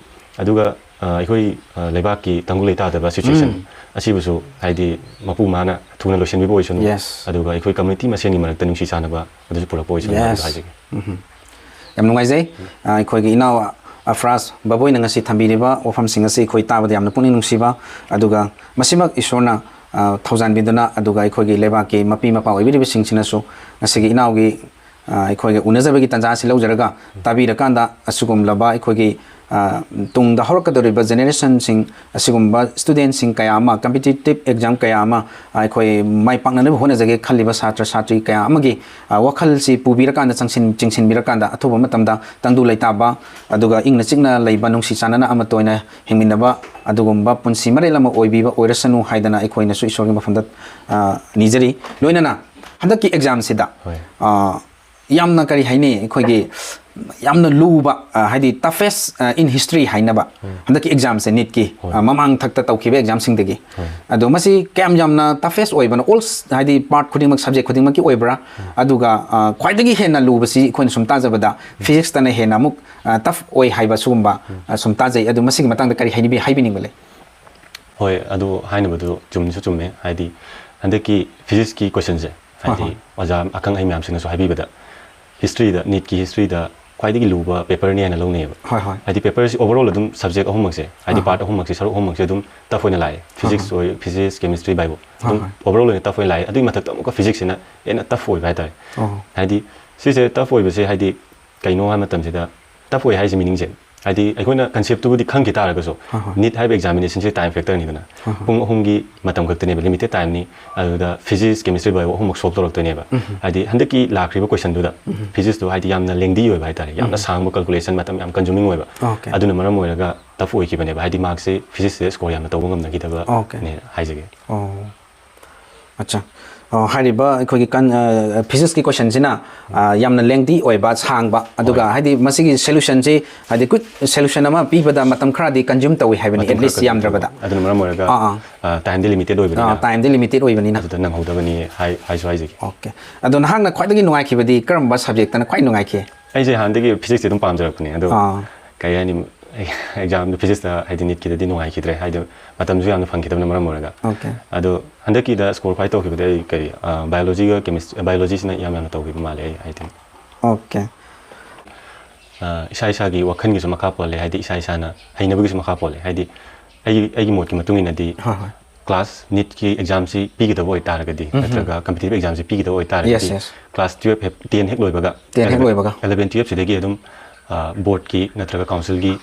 ꯑꯗꯨꯒ, ꯑ, ꯑꯩꯈꯣꯏ, ꯑ, ꯂꯩꯕꯥꯛꯀꯤ ꯇꯪꯗꯨ ꯂꯩꯇꯥꯗꯕ situation ꯎꯝ꯫ ꯑꯁꯤꯕꯨꯁꯨ ꯍꯥꯏꯗꯤ ꯃꯄꯨ ꯃꯥꯅ ꯊꯨꯅ ꯂꯣꯏꯁꯤꯟꯕꯤꯕ ꯑꯣꯏꯁꯅꯨ꯫ Yes꯫ ꯑꯗꯨꯒ ꯑꯩꯈꯣꯏ community ꯃꯁꯦꯟꯒꯤ ꯃꯔꯛꯇ ꯅꯨꯡꯁꯤ ꯆꯥꯟꯅꯕ ꯑꯗꯨꯁꯨ ꯄꯨꯔꯛꯄ ꯑꯣꯏꯁꯅꯨ ꯍꯥꯏꯕꯗꯨ Yes꯫ ꯍꯥꯏꯖꯒꯦ꯫ ꯎꯝ꯫ ꯌꯥꯝ ꯅꯨꯡꯉꯥꯏꯖꯩ꯫ ꯑ, ꯑꯩꯈꯣꯏꯒꯤ ꯏꯅꯥꯎ ꯑꯐ꯭ꯔꯥꯖ ꯕꯕꯣꯏꯅ ꯉꯁꯤ ꯊꯝꯕꯤꯔꯤꯕ ꯋꯥꯐꯝꯁꯤꯡ ꯑꯁꯤ ꯑꯩꯈꯣꯏ ꯇꯥꯕꯗ ꯌꯥꯝꯅ ꯄꯨꯛꯅꯤꯡ ꯅꯨꯡꯁꯤꯕ, ꯑꯗꯨꯒ ꯃꯁꯤꯃꯛ ꯏꯁꯣꯔꯅ, ꯑ, ꯊꯧꯖꯥꯟꯕꯤꯗꯨꯅ, ꯑꯗꯨꯒ ꯑꯩꯈꯣꯏꯒꯤ ꯂꯩꯕꯥꯛꯀꯤ ꯃꯄꯤ ꯃꯄꯥ ꯑꯣꯏꯕꯤꯔꯤꯕꯁꯤꯡꯁꯤꯅꯁꯨ ꯉꯁꯤꯒꯤ ꯏꯅꯥꯎꯒꯤ, ꯑ, ꯑꯩꯈꯣꯏꯒꯤ ꯎꯅꯖꯕꯒꯤ ꯇꯥꯟꯖꯥ ꯑꯁꯤ ꯂꯧꯖꯔꯒ ꯇꯥꯕꯤꯔꯀꯥꯟꯗ ꯑꯁꯤꯒꯨꯝꯂꯕ ꯑꯩꯈꯣꯏꯒꯤ, ꯑ, ꯇꯨꯡꯗ ꯍꯧꯔꯛꯀꯗꯧꯔꯤꯕ generationꯁꯤꯡ, ꯑꯁꯤꯒꯨꯝꯕ studentꯁꯤꯡ ꯀꯌꯥ ꯑꯃ, competitive exam ꯀꯌꯥ ꯑꯃ, ꯑ, ꯑꯩꯈꯣꯏ ꯃꯥꯏ ꯄꯥꯛꯅꯅꯕ ꯍꯣꯠꯅꯖꯒꯦ ꯈꯜꯂꯤꯕ ꯁꯥꯇ꯭ꯔ ꯁꯥꯇ꯭ꯔꯤ ꯀꯌꯥ ꯑꯃꯒꯤ, ꯑ, ꯋꯥꯈꯜꯁꯤ ꯄꯨꯕꯤꯔꯀꯥꯟꯗ, ꯆꯪꯁꯤꯟ-, ꯆꯤꯡꯁꯤꯟꯕꯤꯔꯀꯥꯟꯗ ꯑꯊꯨꯕ ꯃꯇꯝꯗ ꯇꯪꯗꯨ ꯂꯩꯇꯥꯕ, ꯑꯗꯨꯒ ꯏꯪꯅ ꯆꯤꯛꯅ ꯂꯩꯕ, ꯅꯨꯡꯁꯤ ꯆꯥꯟꯅꯅ ꯑꯃꯠꯇ ꯑꯣꯏꯅ ꯍꯤꯡꯃꯤꯟꯅꯕ ꯑꯗꯨꯒꯨꯝꯕ ꯄꯨꯟꯁꯤ ꯃꯔꯦꯜ ꯑꯃ ꯑꯣꯏꯕꯤꯕ ꯑꯣꯏꯔꯁꯅꯨ ꯍꯥꯏꯗꯅ ꯑꯩꯈꯣꯏꯅꯁꯨ ꯏꯁꯣꯔꯒꯤ ꯃꯐꯝꯗ, ꯑ, ꯅꯤꯖꯔꯤ꯫ ꯂꯣꯏꯅꯅ ꯍꯟꯗꯛꯀꯤ examꯁꯤꯗ, ꯍꯣꯏ꯫ ꯑ, ꯌꯥꯝꯅ ꯀꯔꯤ ꯍꯥꯏꯅꯤ, ꯑꯩꯈꯣꯏꯒꯤ ꯌꯥꯝꯅ ꯂꯨꯕ, ꯑ, ꯍꯥꯏꯗꯤ toughest, ꯑ, in history ꯍꯥꯏꯅꯕ ꯍꯟꯗꯛꯀꯤ ꯑꯦꯛꯖꯥꯝꯁꯦ ꯅꯤꯠꯀꯤ, ꯍꯣꯏ꯫ ꯑ, ꯃꯃꯥꯡ ꯊꯛꯇ ꯇꯧꯈꯤꯕ ꯑꯦꯛꯖꯥꯝꯁꯤꯡꯗꯒꯤ꯫ ꯍꯣꯏ꯫ ꯑꯗꯣ ꯃꯁꯤ ꯀꯌꯥꯝ ꯌꯥꯝꯅ toughest ꯑꯣꯏꯕꯅꯣ? All ꯍꯥꯏꯗꯤ part ꯈꯨꯗꯤꯡꯃꯛ, subject ꯈꯨꯗꯤꯡꯃꯛꯀꯤ ꯑꯣꯏꯕ꯭ꯔꯥ? ꯑꯗꯨꯒ, ꯑ, ꯈ꯭ꯋꯥꯏꯗꯒꯤ ꯍꯦꯟꯅ ꯂꯨꯕꯁꯤ ꯑꯩꯈꯣꯏꯅ ꯁꯨꯝ ꯇꯥꯖꯕꯗ physicsꯇꯅ ꯍꯦꯟꯅ ꯑꯃꯨꯛ, ꯑ, tough ꯑꯣꯏ ꯍꯥꯏꯕ ꯁꯤꯒꯨꯝꯕ, ꯑ, ꯁꯨꯝ ꯇꯥꯖꯩ꯫ ꯑꯗꯨ ꯃꯁꯤꯒꯤ ꯃꯇꯥꯡꯗ ꯀꯔꯤ ꯍꯥꯏꯅꯤꯡꯕ, ꯍꯥꯏꯕꯤꯅꯤꯡꯕ ꯂꯩ? ꯍꯣꯏ, ꯑꯗꯨ ꯍꯥꯏꯅꯕꯗꯨ ꯆꯨꯝꯁꯨ ꯆꯨꯝꯃꯦ꯫ ꯍꯥꯏꯗꯤ ꯍꯟꯗꯛꯀꯤ physicsꯀꯤ questionꯁꯦ, ꯍꯣꯏ, ꯍꯥꯏꯗꯤ ꯍꯣꯏ꯫ ꯑꯣꯖꯥ ꯑꯈꯪ ꯑꯍꯩ ꯃꯌꯥꯝꯁꯤꯡꯅꯁꯨ ꯍꯥꯏꯕꯤꯕꯗ historyꯗ, ꯅꯤꯠꯀꯤ historyꯗ ꯈ꯭ꯋꯥꯏꯗꯒꯤ ꯂꯨꯕ paperꯅꯤ ꯍꯥꯏꯅ ꯂꯧꯅꯩꯌꯦꯕ꯫ ꯍꯣꯏ, ꯍꯣꯏ꯫ ꯍꯥꯏꯗꯤ paperꯁꯤ overall ꯑꯗꯨꯝ subject ꯑꯍꯨꯝꯃꯛꯁꯦ, ꯍꯥꯏꯗꯤ ꯑꯍꯥ꯫ part ꯑꯍꯨꯝꯃꯛꯁꯦ, ꯁꯔꯨꯛ ꯑꯍꯨꯝꯃꯛꯁꯦ ꯑꯗꯨꯝ tough ꯑꯣꯏꯅ ꯂꯥꯛꯑꯦ꯫ Physics ꯑꯣꯏ, physics, chemistry, bio ꯑꯗꯨꯝ ꯑꯍꯥ꯫ overall ꯑꯣꯏꯅ tough ꯑꯣꯏꯅ ꯂꯥꯛꯑꯦ꯫ ꯑꯗꯨꯒꯤ ꯃꯊꯛꯇ ꯑꯃꯨꯛꯀ physicsꯁꯤꯅ ꯍꯦꯟꯅ tough ꯑꯣꯏꯕ ꯍꯥꯏꯇꯥꯔꯦ꯫ ꯑꯣ꯫ ꯍꯥꯏꯗꯤ ꯁꯤꯁꯦ tough ꯑꯣꯏꯕꯁꯦ ꯍꯥꯏꯗꯤ ꯀꯩꯅꯣ ꯍꯥꯏꯕ ꯃꯇꯝꯁꯤꯗ, tough ꯑꯣꯏ ꯍꯥꯏꯁꯦ meaningꯁꯦ, ꯍꯥꯏꯗꯤ ꯑꯩꯈꯣꯏꯅ conceptꯇꯨꯕꯨꯗꯤ ꯈꯪꯈꯤ ꯇꯥꯔꯒꯁꯨ, ꯍꯣꯏ, ꯍꯣꯏ꯫ ꯅꯤꯠ ꯍꯥꯏꯕ examinationꯁꯦ time factorꯅꯤꯗꯅ꯫ ꯍꯣꯏ, ꯍꯣꯏ꯫ ꯄꯨꯡ ꯑꯍꯨꯝꯒꯤ ꯃꯇꯝ ꯈꯛꯇꯅꯦꯕ, limited timeꯅꯤ꯫ ꯑꯗꯨꯗ physics, chemistry, bio ꯑꯍꯨꯝꯃꯛ solve ꯇꯧꯔꯛꯇꯣꯏꯅꯦꯕ꯫ ꯎꯝ꯫ ꯍꯥꯏꯗꯤ ꯍꯟꯗꯛꯀꯤ ꯂꯥꯛꯈ꯭ꯔꯤꯕ questionꯗꯨꯗ physicsꯇꯣ ꯍꯥꯏꯗꯤ ꯌꯥꯝꯅ lengthy ꯑꯣꯏꯕ ꯍꯥꯏꯇꯥꯔꯦ, ꯌꯥꯝꯅ ꯁꯥꯡꯕ calculation, ꯃꯇꯝ ꯌꯥꯝ consuming ꯑꯣꯏꯕ꯫ Okay. ꯑꯗꯨꯅ ꯃꯔꯝ ꯑꯣꯏꯔꯒ tough ꯑꯣꯏꯈꯤꯕꯅꯦꯕ, ꯍꯥꯏꯗꯤ marksꯁꯦ physicsꯁꯦ score ꯌꯥꯝꯅ ꯇꯧꯕ Okay. ꯉꯝꯅꯈꯤꯗꯕꯅꯦ ꯍꯥꯏꯖꯒꯦ꯫ ꯑꯣ꯫ ꯑꯠꯆꯥ꯫ ꯑꯣ, ꯍꯥꯏꯔꯤꯕ ꯑꯩꯈꯣꯏꯒꯤ ꯀꯟ-, ꯑ, physicsꯀꯤ questionꯁꯤꯅ, ꯑ, ꯌꯥꯝꯅ lengthy ꯑꯣꯏꯕ, ꯁꯥꯡꯕ, ꯑꯗꯨꯒ ꯍꯣꯏ꯫ ꯍꯥꯏꯗꯤ ꯃꯁꯤꯒꯤ solutionꯁꯤ, ꯍꯥꯏꯗꯤ quick solution ꯑꯃ ꯄꯤꯕꯗ ꯃꯇꯝ ꯈꯔꯗꯤ consume ꯇꯧꯏ ꯍꯥꯏꯕꯅꯤ, ꯃꯇꯝ at least ꯈꯔ ꯌꯥꯝꯗ꯭ꯔꯕꯗ꯫ ꯑꯗꯨꯅ ꯃꯔꯝ ꯑꯣꯏꯔꯒ, ꯑꯥ, ꯑꯥ꯫ ꯑ, timeꯗꯤ limited ꯑꯣꯏꯕꯅꯤꯅ꯫ ꯑꯥ, timeꯗꯤ limited ꯑꯣꯏꯕꯅꯤꯅ꯫ ꯑꯗꯨꯗ ꯅꯪꯍꯧꯗꯕꯅꯤ ꯍꯥꯏ-, ꯍꯥꯏꯁꯨ ꯍꯥꯏꯖꯒꯦ꯫ Okay. ꯑꯗꯣ ꯅꯍꯥꯛꯅ ꯈ꯭ꯋꯥꯏꯗꯒꯤ ꯅꯨꯡꯉꯥꯏꯈꯤꯕꯗꯤ ꯀꯔꯝꯕ subjectꯇꯅ ꯈ꯭ꯋꯥꯏ ꯅꯨꯡꯉꯥꯏꯈꯤ? ꯑꯩꯁꯦ ꯍꯥꯟꯅꯗꯒꯤ physicsꯁꯦ ꯑꯗꯨꯝ ꯄꯥꯝꯖꯔꯛꯄꯅꯦ, ꯑꯗꯣ ꯑꯥ꯫ ꯀꯩ ꯍꯥꯏꯅꯤ, examꯗ physicsꯇ ꯍꯥꯏꯗꯤ ꯅꯤꯠꯀꯤꯗꯗꯤ ꯅꯨꯡꯉꯥꯏꯈꯤꯗ꯭ꯔꯦ, ꯍꯥꯏꯗꯤ ꯃꯇꯝꯁꯨ ꯌꯥꯝꯅ ꯐꯪꯈꯤꯗꯕꯅ ꯃꯔꯝ ꯑꯣꯏꯔꯒ꯫ Okay. ꯑꯗꯣ ꯍꯟꯗꯛꯀꯤꯗ score ꯈ꯭ꯋꯥꯏ ꯇꯧꯈꯤꯕꯗꯤ ꯑꯩ ꯀꯔꯤ, ꯑ, biologyꯒ chemistry, biologyꯁꯤꯅ ꯌꯥꯝ ꯌꯥꯝꯅ ꯇꯧꯈꯤꯕ ꯃꯥꯜꯂꯦ ꯑꯩ, ꯑꯩ think꯫ Okay. ꯑ, ꯏꯁꯥ ꯏꯁꯥꯒꯤ ꯋꯥꯈꯜꯒꯤꯁꯨ ꯃꯈꯥ ꯄꯣꯜꯂꯦ, ꯍꯥꯏꯗꯤ ꯏꯁꯥ ꯏꯁꯥꯅ ꯍꯩꯅꯕꯒꯤꯁꯨ ꯃꯈꯥ ꯄꯣꯜꯂꯦ꯫ ꯍꯥꯏꯗꯤ ꯑꯩꯒꯤ, ꯑꯩꯒꯤ ꯃꯣꯠꯀꯤ ꯃꯇꯨꯡ ꯏꯟꯅꯗꯤ ꯍꯣꯏ, ꯍꯣꯏ꯫ class, ꯅꯤꯠꯀꯤ examꯁꯤ ꯄꯤꯒꯗꯕ ꯑꯣꯏꯇꯥꯔꯒꯗꯤ, ꯅꯠꯇ꯭ꯔꯒ competitive examꯁꯤ ꯄꯤꯒꯗꯕ ꯑꯣꯏꯇꯥꯔꯒꯗꯤ, Yes, yes. class twelve ꯍꯦꯛ, ten ꯍꯦꯛ ꯂꯣꯏꯕꯒ, Ten ꯍꯦꯛ eleven, ꯂꯣꯏꯕꯒ꯫ eleven twelveꯁꯤꯗꯒꯤ ꯑꯗꯨꯝ, ꯑ, boardꯀꯤ ꯅꯠꯇ꯭ꯔꯒ councilꯒꯤ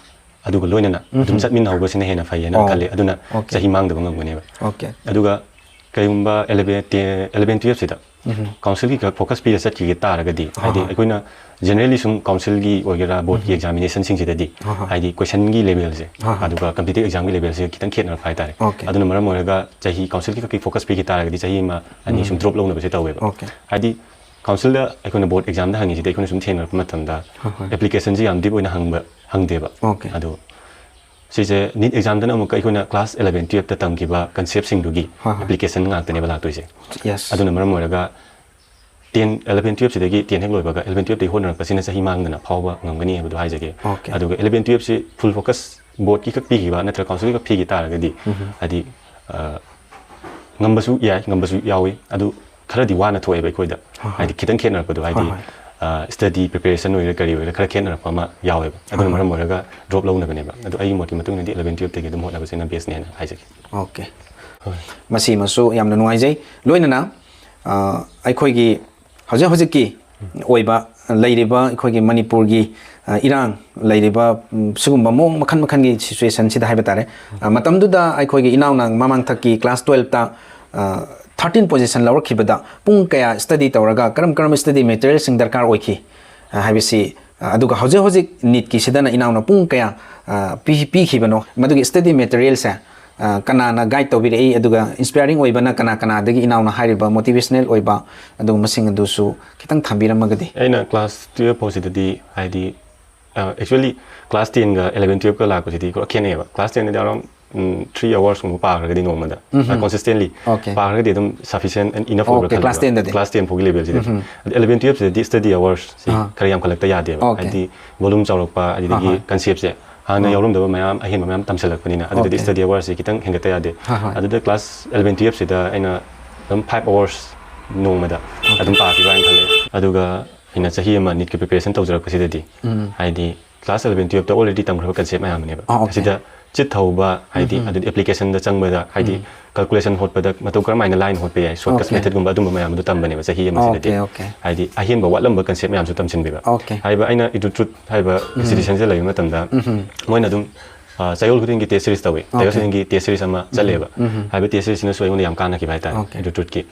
ꯑꯗꯨꯒ ꯂꯣꯏꯅꯅ ꯑꯗꯨꯝ ꯆꯠꯃꯤꯟꯅꯍꯧꯕꯁꯤꯅ ꯍꯦꯟꯅ ꯐꯩꯌꯦꯅ ꯑꯣ, ꯈꯜꯂꯦ꯫ ꯑꯗꯨꯅ okay. ꯆꯍꯤ ꯃꯥꯡꯗꯕ ꯉꯝꯒꯅꯦꯕ꯫ Okay. ꯑꯗꯨꯒ ꯀꯩꯒꯨꯝꯕ eleven, ten, eleven twelveꯁꯤꯗ councilꯒꯤ ꯈꯛ focus ꯄꯤꯔ ꯆꯠꯈꯤꯒꯦ ꯇꯥꯔꯒꯗꯤ, ꯍꯥꯏꯗꯤ ꯑꯍꯥ꯫ ꯑꯩꯈꯣꯏꯅ generally ꯁꯨꯝ councilꯒꯤ ꯑꯣꯏꯒꯦꯔꯥ, boardꯀꯤ examinationꯁꯤꯡꯁꯤꯗꯗꯤ, ꯑꯍꯥ꯫ ꯍꯥꯏꯗꯤ questionꯒꯤ levelꯁꯦ, ꯑꯍꯥ꯫ ꯑꯗꯨꯒ competitive examꯒꯤ levelꯁꯦ ꯈꯤꯇꯪ ꯈꯦꯠꯅꯔꯛꯄ ꯍꯥꯏꯇꯥꯔꯦ꯫ Okay. ꯑꯗꯨꯅ ꯃꯔꯝ ꯑꯣꯏꯔꯒ ꯆꯍꯤ councilꯒꯤ ꯈꯛꯀꯤ focus ꯄꯤꯈꯤ ꯇꯥꯔꯒꯗꯤ ꯆꯍꯤ ꯑꯃ ꯑꯅꯤ ꯁꯨꯝ drop ꯂꯧꯅꯕꯁꯦ ꯇꯧꯋꯦꯕ꯫ Okay. ꯍꯥꯏꯗꯤ ꯀꯥꯎꯟꯁꯤꯜꯗ ꯑꯩꯈꯣꯏꯅ ꯕꯣꯔꯗ ꯑꯦꯛꯖꯥꯝꯗ ꯍꯪꯉꯤꯁꯤꯗꯤ ꯑꯩꯈꯣꯏꯅ ꯁꯨꯝ ꯊꯦꯡꯅꯔꯛꯄ ꯃꯇꯝꯗ ꯍꯣꯏ, ꯍꯣꯏ꯫ ꯑꯦꯄ꯭ꯂꯤꯀꯦꯁꯟꯁꯤ ꯌꯥꯝ ꯗꯤꯞ ꯑꯣꯏꯅ ꯍꯪꯕ ꯍꯪꯗꯦꯕ꯫ Okay. ꯑꯗꯣ ꯁꯤꯁꯦ ꯅꯤꯠ ꯑꯦꯛꯖꯥꯝꯗꯅ ꯑꯃꯨꯛꯀ ꯑꯩꯈꯣꯏꯅ ꯀ꯭ꯂꯥꯁ ꯑꯦꯂꯚꯦꯟ ꯇꯨꯌꯦꯜꯞꯇ ꯇꯝꯈꯤꯕ ꯀꯟꯁꯦꯞꯁꯤꯡꯗꯨꯒꯤ ꯍꯣꯏ, ꯍꯣꯏ꯫ ꯑꯦꯄ꯭ꯂꯤꯀꯦꯁꯟ ꯉꯥꯛꯇꯅꯦꯕ ꯂꯥꯛꯇꯣꯏꯁꯦ꯫ Yes. ꯑꯗꯨꯅ ꯃꯔꯝ ꯑꯣꯏꯔꯒ ꯇꯦꯟ ꯑꯦꯂꯚꯦꯟ ꯇꯨꯌꯦꯜꯞꯁꯤꯗꯒꯤ ꯇꯦꯟ ꯍꯦꯛ ꯂꯣꯏꯕꯒ ꯑꯦꯂꯚꯦꯟ ꯇꯨꯌꯦꯜꯞꯇꯒꯤ ꯍꯣꯠꯅꯔꯛꯄꯁꯤꯅ ꯆꯍꯤ ꯃꯥꯡꯗꯅ ꯐꯥꯎꯕ ꯉꯝꯒꯅꯤ ꯍꯥꯏꯕꯗꯣ ꯍꯥꯏꯖꯒꯦ꯫ Okay. ꯑꯗꯨꯒ ꯑꯦꯂꯚꯦꯟ ꯇꯨꯌꯦꯜꯞꯁꯤ ꯐꯨꯜ ꯐꯣꯀꯁ ꯕꯣꯔꯗꯀꯤ ꯈꯛ ꯄꯤꯈꯤꯕ ꯅꯠꯇ꯭ꯔꯒ ꯀꯥꯎꯟꯁꯤꯜꯒꯤ ꯈꯛ ꯄꯤꯈꯤ ꯇꯥꯔꯒꯗꯤ ꯍꯥꯏꯗꯤ ꯑ, ꯉꯝꯕꯁꯨ ꯌꯥꯏ, ꯉꯝꯕꯁꯨ ꯌꯥꯎꯏ꯫ ꯑꯗꯨ ꯈꯔꯗꯤ ꯋꯥꯅ ꯊꯣꯛꯑꯦꯕ ꯑꯩꯈꯣꯏꯗ꯫ ꯍꯣꯏ, ꯍꯣꯏ꯫ ꯍꯥꯏꯗꯤ ꯈꯤꯇꯪ ꯈꯦꯠꯅꯔꯛꯄꯗꯣ ꯍꯥꯏꯗꯤ ꯍꯣꯏ, ꯍꯣꯏ꯫ ꯁ꯭ꯇꯗꯤ ꯄ꯭ꯔꯤꯄꯦꯔꯦꯁꯟ ꯑꯣꯏꯒꯦꯔꯥ ꯀꯔꯤ ꯑꯣꯏꯒꯦꯔꯥ ꯈꯔ ꯈꯦꯠꯅꯔꯛꯄ ꯑꯃ ꯌꯥꯎꯋꯦꯕ꯫ ꯑꯗꯨꯅ ꯍꯣꯏ, ꯃꯔꯝ ꯍꯣꯏ꯫ ꯑꯣꯏꯔꯒ ꯗ꯭ꯔꯣꯞ ꯂꯧꯅꯕꯅꯦꯕ꯫ ꯑꯗꯣ ꯑꯩꯒꯤ ꯃꯣꯠꯀꯤ ꯃꯇꯨꯡ ꯏꯟꯅꯗꯤ ꯑꯦꯂꯚꯦꯟ ꯇꯨꯌꯦꯜꯞꯇꯒꯤ ꯑꯗꯨꯝ ꯍꯣꯠꯅꯕꯁꯤꯅ ꯕꯦꯁꯅꯦꯅ ꯍꯥꯏꯖꯒꯦ꯫ Okay. ꯃꯁꯤꯃꯁꯨ ꯌꯥꯝꯅ ꯅꯨꯡꯉꯥꯏꯖꯩ꯫ ꯂꯣꯏꯅꯅ ꯑ, ꯑꯩꯈꯣꯏꯒꯤ ꯍꯧꯖꯤꯛ ꯍꯧꯖꯤꯛꯀꯤ ꯑꯣꯏꯕ ꯂꯩꯔꯤꯕ ꯑꯩꯈꯣꯏꯒꯤ ꯃꯅꯤꯄꯨꯔꯒꯤ ꯑ, ꯏꯔꯥꯡ ꯂꯩꯔꯤꯕ ꯎꯝ, ꯁꯤꯒꯨꯝꯕ ꯃꯑꯣꯡ ꯃꯈꯜ ꯃꯈꯜꯒꯤ ꯁꯤꯆꯨꯋꯦꯁꯟꯁꯤꯗ ꯍꯥꯏꯕ ꯇꯥꯔꯦ꯫ ꯑ, ꯃꯇꯝꯗꯨꯗ ꯑꯩꯈꯣꯏꯒꯤ ꯏꯅꯥꯎꯅ ꯃꯃꯥꯡꯊꯛꯀꯤ ꯀ꯭ꯂꯥꯁ ꯇꯨꯌꯦꯜꯞꯇ ꯊꯥꯔꯇꯤꯟ ꯄꯣꯖꯤꯁꯟ ꯂꯧꯔꯛꯈꯤꯕꯗ ꯄꯨꯡ ꯀꯌꯥ ꯁ꯭ꯇꯗꯤ ꯇꯧꯔꯒ ꯀꯔꯝ ꯀꯔꯝꯕ ꯁ꯭ꯇꯗꯤ ꯃꯦꯇꯔꯤꯌꯦꯜꯁꯤꯡ ꯗꯔꯀꯥꯔ ꯑꯣꯏꯈꯤ ꯑ, ꯍꯥꯏꯕꯁꯤ ꯑ, ꯑꯗꯨꯒ ꯍꯧꯖꯤꯛ ꯍꯧꯖꯤꯛ ꯅꯤꯠꯀꯤꯁꯤꯗꯅ ꯏꯅꯥꯎꯅ ꯄꯨꯡ ꯀꯌꯥ ꯑ, ꯄꯤ- ꯄꯤꯈꯤꯕꯅꯣ, ꯃꯗꯨꯒꯤ ꯁ꯭ꯇꯗꯤ ꯃꯦꯇꯔꯤꯌꯦꯜꯁꯦ ꯑ, ꯀꯅꯥꯅ ꯒꯥꯏꯗ ꯇꯧꯕꯤꯔꯛꯏ, ꯑꯗꯨꯒ ꯏꯟꯁꯄꯥꯏꯔꯤꯡ ꯑꯣꯏꯕꯅ ꯀꯅꯥ ꯀꯅꯥꯗꯒꯤ ꯏꯅꯥꯎꯅ ꯍꯥꯏꯔꯤꯕ ꯃꯣꯇꯤꯚꯦꯁꯅꯦꯜ ꯑꯣꯏꯕ ꯑꯗꯨꯒꯨꯝꯕꯁꯤꯡ ꯑꯗꯨꯁꯨ ꯈꯤꯇꯪ ꯊꯝꯕꯤꯔꯝꯃꯒꯗꯤ? ꯑꯩꯅ ꯀ꯭ꯂꯥꯁ ꯇꯨꯌꯦꯜꯞ ꯐꯥꯎꯁꯤꯗꯗꯤ ꯍꯥꯏꯗꯤ ꯑꯦꯛꯆꯨꯋꯦꯂꯤ ꯀ꯭ꯂꯥꯁ ꯇꯦꯟꯒ ꯑꯦꯂꯚꯦꯟ ꯇꯨꯌꯦꯜꯞꯀ ꯂꯥꯛꯄꯁꯤꯗꯤ ꯈꯔ ꯈꯦꯠꯅꯩꯑꯕ꯫ ꯀ꯭ꯂꯥꯁ ꯇꯦꯟꯗꯗꯤ ꯑꯔꯥꯎꯟ ꯊ꯭ꯔꯤ ꯑꯋꯥꯔꯁꯀꯨꯝꯕ ꯄꯥꯈ꯭ꯔꯒꯗꯤ ꯅꯣꯡꯃꯗ ꯀꯣꯟꯁꯤꯁꯇꯦꯟꯂꯤ Okay. ꯄꯥꯈ꯭ꯔꯒꯗꯤ ꯑꯗꯨꯝ ꯁꯐꯤꯁꯤꯌꯦꯟ ꯑꯦꯟ ꯏꯅꯐ ꯑꯣꯏꯕ꯭ꯔꯥ Okay, class ꯈꯜꯂꯦꯕ꯫ ten ꯗꯗꯤ? ꯀ꯭ꯂꯥꯁ ꯇꯦꯟ ꯐꯥꯎꯒꯤ ꯂꯦꯚꯦꯜꯁꯤꯗꯗꯤ꯫ ꯎꯝ. ꯑꯗꯨ ꯑꯦꯂꯚꯦꯟ ꯇꯨꯌꯦꯜꯞꯁꯤꯗꯗꯤ ꯁ꯭ꯇꯗꯤ ꯑꯋꯥꯔꯁꯁꯤ ꯑꯥ. ꯈꯔ ꯌꯥꯝꯈꯠꯂꯛꯇ ꯌꯥꯗꯦꯕ꯫ Okay. ꯍꯥꯏꯗꯤ ꯚꯣꯂꯨꯝ ꯆꯥꯎꯔꯛꯄ ꯑꯗꯨꯗꯒꯤ ꯍꯣꯏ, ꯍꯣꯏ. ꯀꯟꯁꯦꯞꯁꯦ ꯍꯥꯟꯅ ꯑꯥ. ꯌꯥꯎꯔꯝꯗꯕ ꯃꯌꯥꯝ ꯑꯍꯦꯟꯕ ꯃꯌꯥꯝ ꯇꯝꯁꯤꯜꯂꯛꯄꯅꯤꯅ ꯑꯗꯨꯗꯗꯤ Okay. ꯁ꯭ꯇꯗꯤ ꯑꯋꯥꯔꯁꯁꯤ ꯈꯤꯇꯪ ꯍꯦꯟꯒꯠꯇ ꯌꯥꯗꯦ꯫ ꯍꯣꯏ, ꯍꯣꯏ. ꯑꯗꯨꯗ ꯀ꯭ꯂꯥꯁ ꯑꯦꯂꯚꯦꯟ ꯇꯨꯌꯦꯜꯞꯁꯤꯗ ꯑꯩꯅ ꯑꯗꯨꯝ ꯐꯥꯏꯚ ꯑꯋꯥꯔꯁ ꯅꯣꯡꯃꯗ ꯑꯗꯨꯝ ꯄꯥꯈꯤꯕ ꯍꯥꯏꯅ ꯈꯜꯂꯦ꯫ ꯑꯗꯨꯒ ꯑꯩꯅ ꯆꯍꯤ ꯑꯃ ꯅꯤꯠꯀꯤ ꯄ꯭ꯔꯤꯄꯦꯔꯦꯁꯟ ꯇꯧꯖꯔꯛꯄꯁꯤꯗꯗꯤ ꯎꯝ. ꯍꯥꯏꯗꯤ ꯀ꯭ꯂꯥꯁ ꯑꯦꯂꯚꯦꯟ ꯇꯨꯌꯦꯜꯞꯇ ꯑꯣꯜꯔꯦꯗꯤ ꯇꯝꯈ꯭ꯔꯕ ꯀꯟꯁꯦꯞ ꯃꯌꯥꯝꯅꯦꯕ꯫ ꯑꯥ, okay. ꯑꯁꯤꯗ ꯆꯤꯠ ꯊꯧꯕ ꯍꯥꯏꯗꯤ ꯎꯝ. ꯑꯗꯨꯗꯤ ꯑꯦꯄ꯭ꯂꯤꯀꯦꯁꯟꯗ ꯆꯪꯕꯗ ꯍꯥꯏꯗꯤ ꯎꯝ. ꯀꯜꯀꯨꯂꯦꯁꯟ ꯍꯣꯠꯄꯗ ꯃꯇꯧ ꯀꯔꯝꯍꯥꯏꯅ ꯂꯥꯏꯟ ꯍꯣꯠꯄ ꯌꯥꯏ, ꯁꯣꯔꯠꯀꯠ Okay. ꯃꯦꯊꯠꯀꯨꯝꯕ ꯑꯗꯨꯝꯕ ꯃꯌꯥꯝꯗꯣ ꯇꯝꯕꯅꯦꯕ ꯆꯍꯤ ꯑꯃꯁꯤꯗꯗꯤ꯫ Okay, okay. ꯍꯥꯏꯗꯤ ꯑꯍꯦꯟꯕ ꯋꯥꯠꯂꯝꯕ ꯀꯟꯁꯦꯞ ꯃꯌꯥꯝꯁꯨ ꯇꯝꯁꯤꯟꯕꯤꯕ꯫ Okay. ꯍꯥꯏꯕ ꯑꯩꯅ ꯏꯗꯨ ꯇ꯭ꯔꯨꯠ ꯍꯥꯏꯕ ꯏꯟꯁꯇꯤꯇ꯭ꯌꯨꯁꯟꯁꯤꯗ ꯂꯩꯕ ꯃꯇꯝꯗ ꯎꯝ. ꯃꯣꯏꯅ ꯑꯗꯨꯝ ꯑ, ꯆꯌꯣꯜ ꯈꯨꯗꯤꯡꯒꯤ ꯇꯦꯁ ꯁꯤꯔꯤꯁ ꯇꯧꯏ꯫ ꯆꯌꯣꯜ Okay. ꯈꯨꯗꯤꯡꯒꯤ ꯇꯦꯁ ꯁꯤꯔꯤꯁ ꯑꯃ ꯆꯠꯂꯦꯕ꯫ ꯎꯝ. ꯍꯥꯏꯕ ꯇꯦꯁ ꯁꯤꯔꯤꯁꯁꯤꯅꯁꯨ ꯑꯩꯉꯣꯟꯗ ꯌꯥꯝ ꯀꯥꯟꯅꯈꯤꯕ ꯍꯥꯏꯇꯥꯔꯦ Okay. ꯏꯗꯨ ꯇ꯭ꯔꯨꯠꯀꯤ꯫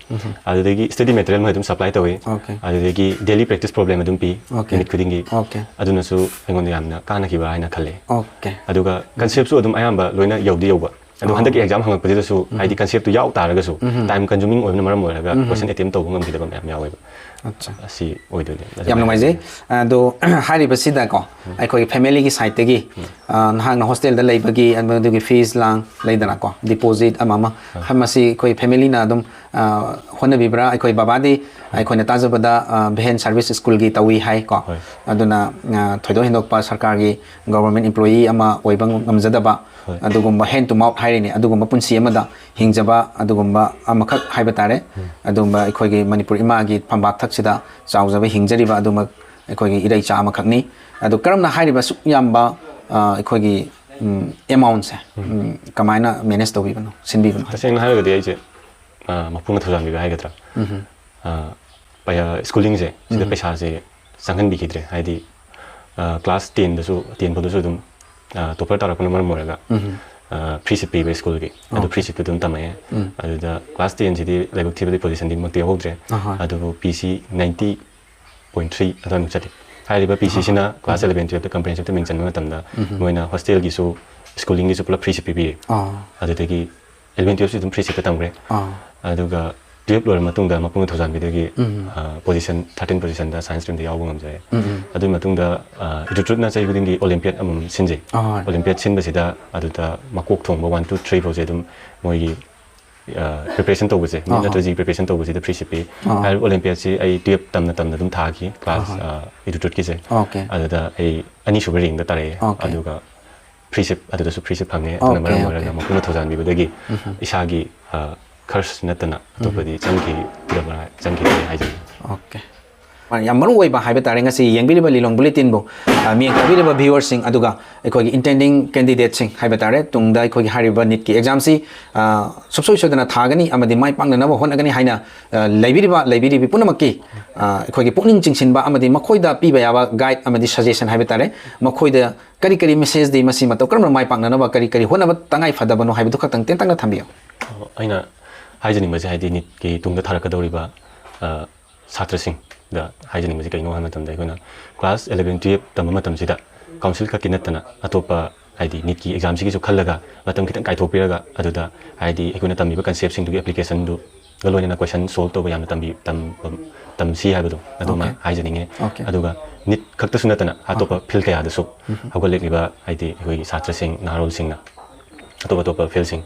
ꯑꯗꯨꯗꯒꯤ ꯁ꯭ꯇꯗꯤ ꯃꯦꯇꯔꯤꯌꯦꯜ ꯃꯣꯏ ꯑꯗꯨꯝ ꯁꯄ꯭ꯂꯥꯏ ꯇꯧꯏ꯫ Okay. ꯑꯗꯨꯗꯒꯤ ꯗꯦꯂꯤ ꯄ꯭ꯔꯦꯛꯇꯤꯁ ꯄ꯭ꯔꯣꯕ꯭ꯂꯦꯝ ꯑꯗꯨꯝ ꯄꯤ Okay. ꯅꯨꯃꯤꯠ ꯈꯨꯗꯤꯡꯒꯤ꯫ Okay. ꯑꯗꯨꯅꯁꯨ ꯑꯩꯉꯣꯟꯗ ꯌꯥꯝꯅ ꯀꯥꯟꯅꯈꯤꯕ ꯍꯥꯏꯅ ꯈꯜꯂꯦ꯫ Okay. ꯑꯗꯨꯒ ꯀꯟꯁꯦꯞꯁꯨ ꯑꯗꯨꯝ ꯑꯌꯥꯝꯕ ꯂꯣꯏꯅ ꯌꯧꯗꯤ ꯌꯧꯕ꯫ ꯑꯗꯣ ꯍꯟꯗꯛꯀꯤ ꯑꯦꯛꯖꯥꯝ ꯍꯪꯉꯛꯄꯁꯤꯗꯁꯨ ꯍꯥꯏꯗꯤ ꯀꯟꯁꯦꯞꯇꯨ ꯌꯥꯎ ꯇꯥꯔꯒꯁꯨ ꯇꯥꯏꯝ ꯀꯟꯖꯨꯃꯤꯡ ꯑꯣꯏꯕꯅ ꯃꯔꯝ ꯑꯣꯏꯔꯒ ꯀꯣꯏꯁꯟ ꯑꯦꯇꯦꯝ ꯇꯧꯕ ꯉꯝꯈꯤꯗꯕ ꯃꯌꯥꯝ ꯌꯥꯎꯋꯦꯕ꯫ ꯑꯠꯆꯥ꯫ ꯑꯁꯤ ꯑꯣꯏꯗꯣꯏꯅꯦ꯫ ꯌꯥꯝ ꯅꯨꯡꯉꯥꯏꯖꯩ꯫ ꯑꯗꯣ ꯍꯥꯏꯔꯤꯕꯁꯤꯗꯀꯣ ꯑꯩꯈꯣꯏꯒꯤ ꯐꯦꯃꯤꯂꯤꯒꯤ ꯁꯥꯏꯠꯇꯒꯤ ꯅꯍꯥꯛꯅ ꯍꯣꯁꯇꯦꯜꯗ ꯂꯩꯕꯒꯤ ꯑꯗꯨꯒꯤ ꯐꯤꯁ ꯂꯥꯡ ꯂꯩꯗꯅꯀꯣ, ꯗꯤꯄꯣꯖꯤꯠ ꯑꯃ ꯑꯃ, ꯃꯁꯤ ꯑꯩꯈꯣꯏ ꯐꯦꯃꯤꯂꯤꯅ ꯑꯗꯨꯝ ꯍꯣꯠꯅꯕꯤꯕ꯭ꯔꯥ? ꯑꯩꯈꯣꯏ ꯕꯕꯥꯗꯤ ꯑꯩꯈꯣꯏꯅ ꯇꯥꯖꯕꯗ ꯚꯦꯟ ꯁꯥꯔꯚꯤꯁ ꯁ꯭ꯀꯨꯜꯒꯤ ꯇꯧꯏ ꯍꯥꯏꯀꯣ꯫ ꯍꯣꯏ꯫ ꯑꯗꯨꯅ ꯊꯣꯏꯗꯣꯛ ꯍꯦꯟꯗꯣꯛꯄ ꯁꯔꯀꯥꯔꯒꯤ ꯒꯣꯕꯔꯃꯦꯟ ꯏꯝꯄ꯭ꯂꯣꯌꯤ ꯑꯃ ꯑꯣꯏꯕ ꯉꯝꯖꯗꯕ, ꯍꯣꯏ꯫ ꯑꯗꯨꯒꯨꯝꯕ ꯍꯦꯟ ꯇꯨ ꯃꯥꯎꯠ ꯍꯥꯏꯔꯤꯅꯦ, ꯑꯗꯨꯒꯨꯝꯕ ꯄꯨꯟꯁꯤ ꯑꯃꯗ ꯍꯤꯡꯖꯕ ꯑꯗꯨꯒꯨꯝꯕ ꯑꯃꯈꯛ ꯍꯥꯏꯕ ꯇꯥꯔꯦ꯫ ꯑꯗꯨꯒꯨꯝꯕ ꯑꯩꯈꯣꯏꯒꯤ ꯃꯅꯤꯄꯨꯔ ꯏꯃꯥꯒꯤ ꯐꯝꯕꯥꯛ ꯊꯛꯁꯤꯗ ꯆꯥꯎꯖꯕ ꯍꯤꯡꯖꯔꯤꯕ ꯑꯗꯨꯃꯛ ꯑꯩꯈꯣꯏꯒꯤ ꯏꯔꯩꯆꯥ ꯑꯃꯈꯛꯅꯤ꯫ ꯑꯗꯨ ꯀꯔꯝꯅ ꯍꯥꯏꯔꯤꯕ ꯑꯁꯨꯛ ꯌꯥꯝꯕ ꯑꯩꯈꯣꯏꯒꯤ ꯑꯦꯃꯥꯎꯟꯁꯦ ꯀꯃꯥꯏꯅ ꯃꯦꯅꯦꯖ ꯇꯧꯕꯤꯕꯅꯣ, ꯁꯤꯟꯕꯤꯕꯅꯣ? ꯇꯁꯦꯡꯅ ꯍꯥꯏꯔꯒꯗꯤ ꯑꯩꯁꯦ ꯃꯄꯨꯅ ꯊꯧꯖꯥꯟꯕꯤꯕ ꯍꯥꯏꯒꯗ꯭ꯔꯥ, ꯁ꯭ꯀꯨꯂꯤꯡꯁꯦ ꯁꯤꯗ ꯄꯩꯁꯥꯁꯦ ꯆꯪꯍꯟꯕꯤꯈꯤꯗ꯭ꯔꯦ꯫ ꯍꯥꯏꯗꯤ ꯀ꯭ꯂꯥꯁ ꯇꯦꯟꯗꯁꯨ, ꯇꯦꯟ ꯐꯥꯎꯗꯁꯨ ꯑꯗꯨꯝ ꯇꯣꯄꯔ ꯇꯥꯔꯛꯄꯅ ꯃꯔꯝ ꯑꯣꯏꯔꯒ ꯐ꯭ꯔꯤ ꯁꯤꯠ ꯄꯤꯕ ꯁ꯭ꯀꯨꯜꯒꯤ, ꯑꯗꯨ ꯐ꯭ꯔꯤ ꯁꯤꯠꯇ ꯑꯗꯨꯝ ꯇꯝꯃꯛꯑꯦ꯫ ꯑꯗꯨꯗ ꯀ꯭ꯂꯥꯁ ꯇꯦꯟꯁꯤꯗꯤ ꯂꯥꯏꯕꯛ ꯊꯤꯕꯗꯤ ꯄꯣꯖꯤꯁꯟꯗꯤ ꯃꯛꯇꯤ ꯌꯧꯍꯧꯗ꯭ꯔꯦ꯫ ꯑꯗꯨꯕꯨ ꯄꯤ ꯁꯤ ꯅꯥꯏꯟꯇꯤ ꯄꯣꯏꯟ ꯊ꯭ꯔꯤ ꯑꯗꯨꯋꯥꯏꯃꯨꯛ ꯆꯠꯂꯤ꯫ ꯍꯥꯏꯔꯤꯕ ꯄꯤ ꯁꯤꯁꯤꯅ ꯀ꯭ꯂꯥꯁ ꯑꯦꯂꯚꯦꯟ ꯇꯨꯌꯦꯜꯞꯇ ꯀꯝꯄ꯭ꯔꯤꯍꯦꯟꯁꯤꯞꯇ ꯃꯤꯡ ꯆꯟꯕ ꯃꯇꯝꯗ ꯃꯣꯏꯅ ꯍꯣꯁꯇꯦꯜꯒꯤꯁꯨ ꯁ꯭ꯀꯨꯂꯤꯡꯒꯤꯁꯨ ꯄꯨꯂꯞ ꯐ꯭ꯔꯤ ꯁꯤꯠ ꯄꯤꯕꯤꯔꯦ꯫ ꯑꯗꯨꯗꯒꯤ ꯑꯦꯂꯚꯦꯟ ꯇꯨꯌꯦꯜꯞꯁꯨ ꯑꯗꯨꯝ ꯐ꯭ꯔꯤ ꯁꯤꯠꯇ ꯇꯝꯈ꯭ꯔꯦ꯫ ꯑꯗꯨꯒ ꯇꯨꯌꯦꯜꯞ ꯂꯣꯏꯔ ꯃꯇꯨꯡꯗ ꯃꯄꯨꯅ ꯊꯧꯖꯥꯟꯕꯤꯗꯒꯤ ꯄꯣꯖꯤꯁꯟ, ꯊꯥꯔꯇꯤꯟ ꯄꯣꯖꯤꯁꯟꯗ ꯁꯥꯏꯟꯁ ꯁ꯭ꯇ꯭ꯔꯤꯝꯗ ꯌꯥꯎꯕ ꯉꯝꯖꯔꯦ꯫ ꯑꯗꯨꯒꯤ ꯃꯇꯨꯡꯗ ꯏꯟꯁꯇꯤꯇ꯭ꯌꯨꯠꯅ ꯆꯍꯤ ꯈꯨꯗꯤꯡꯒꯤ ꯑꯣꯂꯦꯝꯄꯤꯌꯥꯠ ꯑꯃꯃꯝ ꯁꯤꯟꯖꯩ꯫ ꯑꯍꯣꯏ꯫ ꯑꯣꯂꯦꯝꯄꯤꯌꯥꯠ ꯁꯤꯟꯕꯁꯤꯗ ꯑꯗꯨꯗ ꯃꯀꯣꯛ ꯊꯣꯡꯕ ꯋꯥꯟ ꯇꯨ ꯊ꯭ꯔꯤ ꯐꯥꯎꯁꯦ ꯑꯗꯨꯝ ꯃꯣꯏꯒꯤ ꯄ꯭ꯔꯤꯄꯦꯔꯦꯁꯟ ꯇꯧꯕꯁꯦ, ꯃꯤꯠ ꯑꯍꯣꯏ꯫ ꯅꯠꯇ꯭ꯔ ꯖꯤ ꯄ꯭ꯔꯤꯄꯦꯔꯦꯁꯟ ꯇꯧꯕꯁꯤꯗ ꯐ꯭ꯔꯤ ꯁꯤꯠ ꯄꯤ꯫ ꯑꯍꯣꯏ꯫ ꯍꯥꯏꯔꯤꯕ ꯑꯣꯂꯦꯝꯄꯤꯌꯥꯠꯁꯤ ꯑꯩ ꯇꯨꯌꯦꯜꯞ ꯇꯝꯅ ꯇꯝꯅ ꯑꯗꯨꯝ ꯊꯥꯈꯤ, ꯀ꯭ꯂꯥꯁ ꯑꯍꯣꯏ꯫ ꯏꯟꯁꯇꯤꯇ꯭ꯌꯨꯠꯀꯤꯁꯦ꯫ ꯑꯣꯀꯦ꯫ ꯑꯗꯨꯗ ꯑꯩ ꯑꯅꯤꯁꯨꯕ ꯔꯦꯡꯗ ꯇꯥꯔꯛꯑꯦ꯫ ꯑꯣꯀꯦ꯫ ꯑꯗꯨꯒ ꯐ꯭ꯔꯤ ꯁꯤꯠ ꯑꯗꯨꯗꯁꯨ ꯐ꯭ꯔꯤ ꯁꯤꯠ ꯐꯪꯉꯦ꯫ ꯑꯗꯨꯅ ꯑꯣꯀꯦ, ꯃꯔꯝ ꯑꯣꯀꯦ꯫ ꯑꯣꯏꯔꯒ ꯃꯄꯨꯅ ꯊꯧꯖꯥꯟꯕꯤꯕꯗꯒꯤ ꯏꯁꯥꯒꯤ ꯈꯔꯁ ꯅꯠꯇꯅ ꯑꯇꯣꯞꯄꯗꯤ ꯆꯪꯈꯤ, ꯆꯪꯈꯤꯗꯦ ꯍꯥꯏꯖꯅꯤꯡꯉꯤ꯫ ꯑꯣꯀꯦ꯫ ꯌꯥꯝ ꯃꯔꯨ ꯑꯣꯏꯕ ꯍꯥꯏꯕ ꯇꯥꯔꯦ, ꯉꯁꯤ ꯌꯦꯡꯕꯤꯔꯤꯕ ꯂꯤꯂꯣꯡ ꯕꯨꯂꯦꯇꯤꯟꯕꯨ, ꯑ, ꯃꯤꯠꯌꯦꯡ ꯇꯥꯕꯤꯔꯤꯕ ꯚ꯭ꯌꯨꯋꯔꯁꯤꯡ, ꯑꯗꯨꯒ ꯑꯩꯈꯣꯏꯒꯤ ꯏꯟꯇꯦꯟꯗꯤꯡ ꯀꯦꯟꯗꯤꯗꯦꯠꯁꯤꯡ ꯍꯥꯏꯕ ꯇꯥꯔꯦ, ꯇꯨꯡꯗ ꯑꯩꯈꯣꯏꯒꯤ ꯍꯥꯏꯔꯤꯕ ꯅꯤꯠꯀꯤ ꯑꯦꯛꯖꯥꯝꯁꯤ, ꯑ, ꯁꯨꯡꯁꯣꯏ ꯁꯣꯏꯗꯅ ꯊꯥꯒꯅꯤ ꯑꯃꯗꯤ ꯃꯥꯏ ꯄꯥꯛꯅꯅꯕ ꯍꯣꯠꯅꯒꯅꯤ ꯍꯥꯏꯅ, ꯑ, ꯂꯩꯕꯤꯔꯤꯕ, ꯂꯩꯕꯤꯔꯤꯕꯤ ꯄꯨꯝꯅꯃꯛꯀꯤ, ꯑ, ꯑꯩꯈꯣꯏꯒꯤ ꯄꯨꯛꯅꯤꯡ ꯆꯤꯡꯁꯤꯟꯕ ꯑꯃꯗꯤ ꯃꯈꯣꯏꯗ ꯄꯤꯕ ꯌꯥꯕ ꯒꯥꯏꯗ ꯑꯃꯗꯤ ꯁꯖꯦꯁꯟ ꯍꯥꯏꯕ ꯇꯥꯔꯦ, ꯃꯈꯣꯏꯗ ꯀꯔꯤ ꯀꯔꯤ ꯃꯦꯁꯦꯖꯗꯤ ꯃꯁꯤ ꯃꯇꯧ ꯀꯔꯝꯅ ꯃꯥꯏ ꯄꯥꯛꯅꯅꯕ ꯀꯔꯤ ꯀꯔꯤ ꯍꯣꯠꯅꯕ ꯇꯉꯥꯏ ꯐꯗꯕꯅꯣ ꯍꯥꯏꯕꯗꯨ ꯈꯛꯇꯪ ꯇꯦꯟꯇꯛꯅ ꯊꯝꯕꯤꯌꯨ꯫ ꯑꯣ, ꯑꯩꯅ ꯍꯥꯏꯖꯅꯤꯡꯕꯁꯦ, ꯍꯥꯏꯗꯤ ꯅꯤꯠꯀꯤ ꯇꯨꯡꯗ ꯊꯥꯔꯛꯀꯗꯧꯔꯤꯕ, ꯑ, ꯁꯥꯇ꯭ꯔꯁꯤꯡꯗ ꯍꯥꯏꯖꯅꯤꯡꯕꯁꯦ ꯀꯩꯅꯣ ꯍꯥꯏꯕ ꯃꯇꯝꯗ, ꯑꯩꯈꯣꯏꯅ ꯀ꯭ꯂꯥꯁ ꯑꯦꯂꯚꯦꯟ ꯇꯨꯌꯦꯜꯞ ꯇꯝꯕ ꯃꯇꯝꯁꯤꯗ ꯀꯥꯎꯟꯁꯤꯜ ꯈꯛꯀꯤ ꯅꯠꯇꯅ ꯑꯇꯣꯞꯄ ꯍꯥꯏꯗꯤ ꯅꯤꯠꯀꯤ ꯑꯦꯛꯖꯥꯝꯁꯤꯒꯤꯁꯨ ꯈꯜꯂꯒ ꯃꯇꯝ ꯈꯤꯇꯪ ꯀꯥꯏꯊꯣꯛꯄꯤꯔꯒ ꯑꯗꯨꯗ ꯍꯥꯏꯗꯤ ꯑꯩꯈꯣꯏꯅ ꯇꯝꯃꯤꯕ ꯀꯟꯁꯦꯞꯁꯤꯡꯗꯨꯒꯤ ꯑꯦꯄ꯭ꯂꯤꯀꯦꯁꯟꯗꯨꯒ ꯂꯣꯏꯅꯅ ꯀꯣꯏꯁꯟ ꯁꯣꯜꯕ ꯇꯧꯕ ꯌꯥꯝꯅ ꯇꯝꯕꯤ ꯇꯝꯕ ꯇꯝꯁꯤ ꯍꯥꯏꯕꯗꯣ ꯑꯗꯨꯃ Okay. ꯍꯥꯏꯖꯅꯤꯡꯉꯦ꯫ Okay. ꯑꯗꯨꯒ ꯅꯤꯠ ꯈꯛꯇꯁꯨ ꯅꯠꯇꯅ ꯑꯇꯣꯞꯄ ꯐꯤꯜ ꯀꯌꯥꯗꯁꯨ ꯍꯧꯒꯠꯂꯛꯂꯤꯕ ꯍꯥꯏꯗꯤ ꯑꯩꯈꯣꯏꯒꯤ ꯁꯥꯇ꯭ꯔꯁꯤꯡ, ꯅꯍꯥꯔꯣꯜꯁꯤꯡꯅ ꯑꯇꯣꯞ ꯑꯇꯣꯞꯄ ꯐꯤꯜꯁꯤꯡ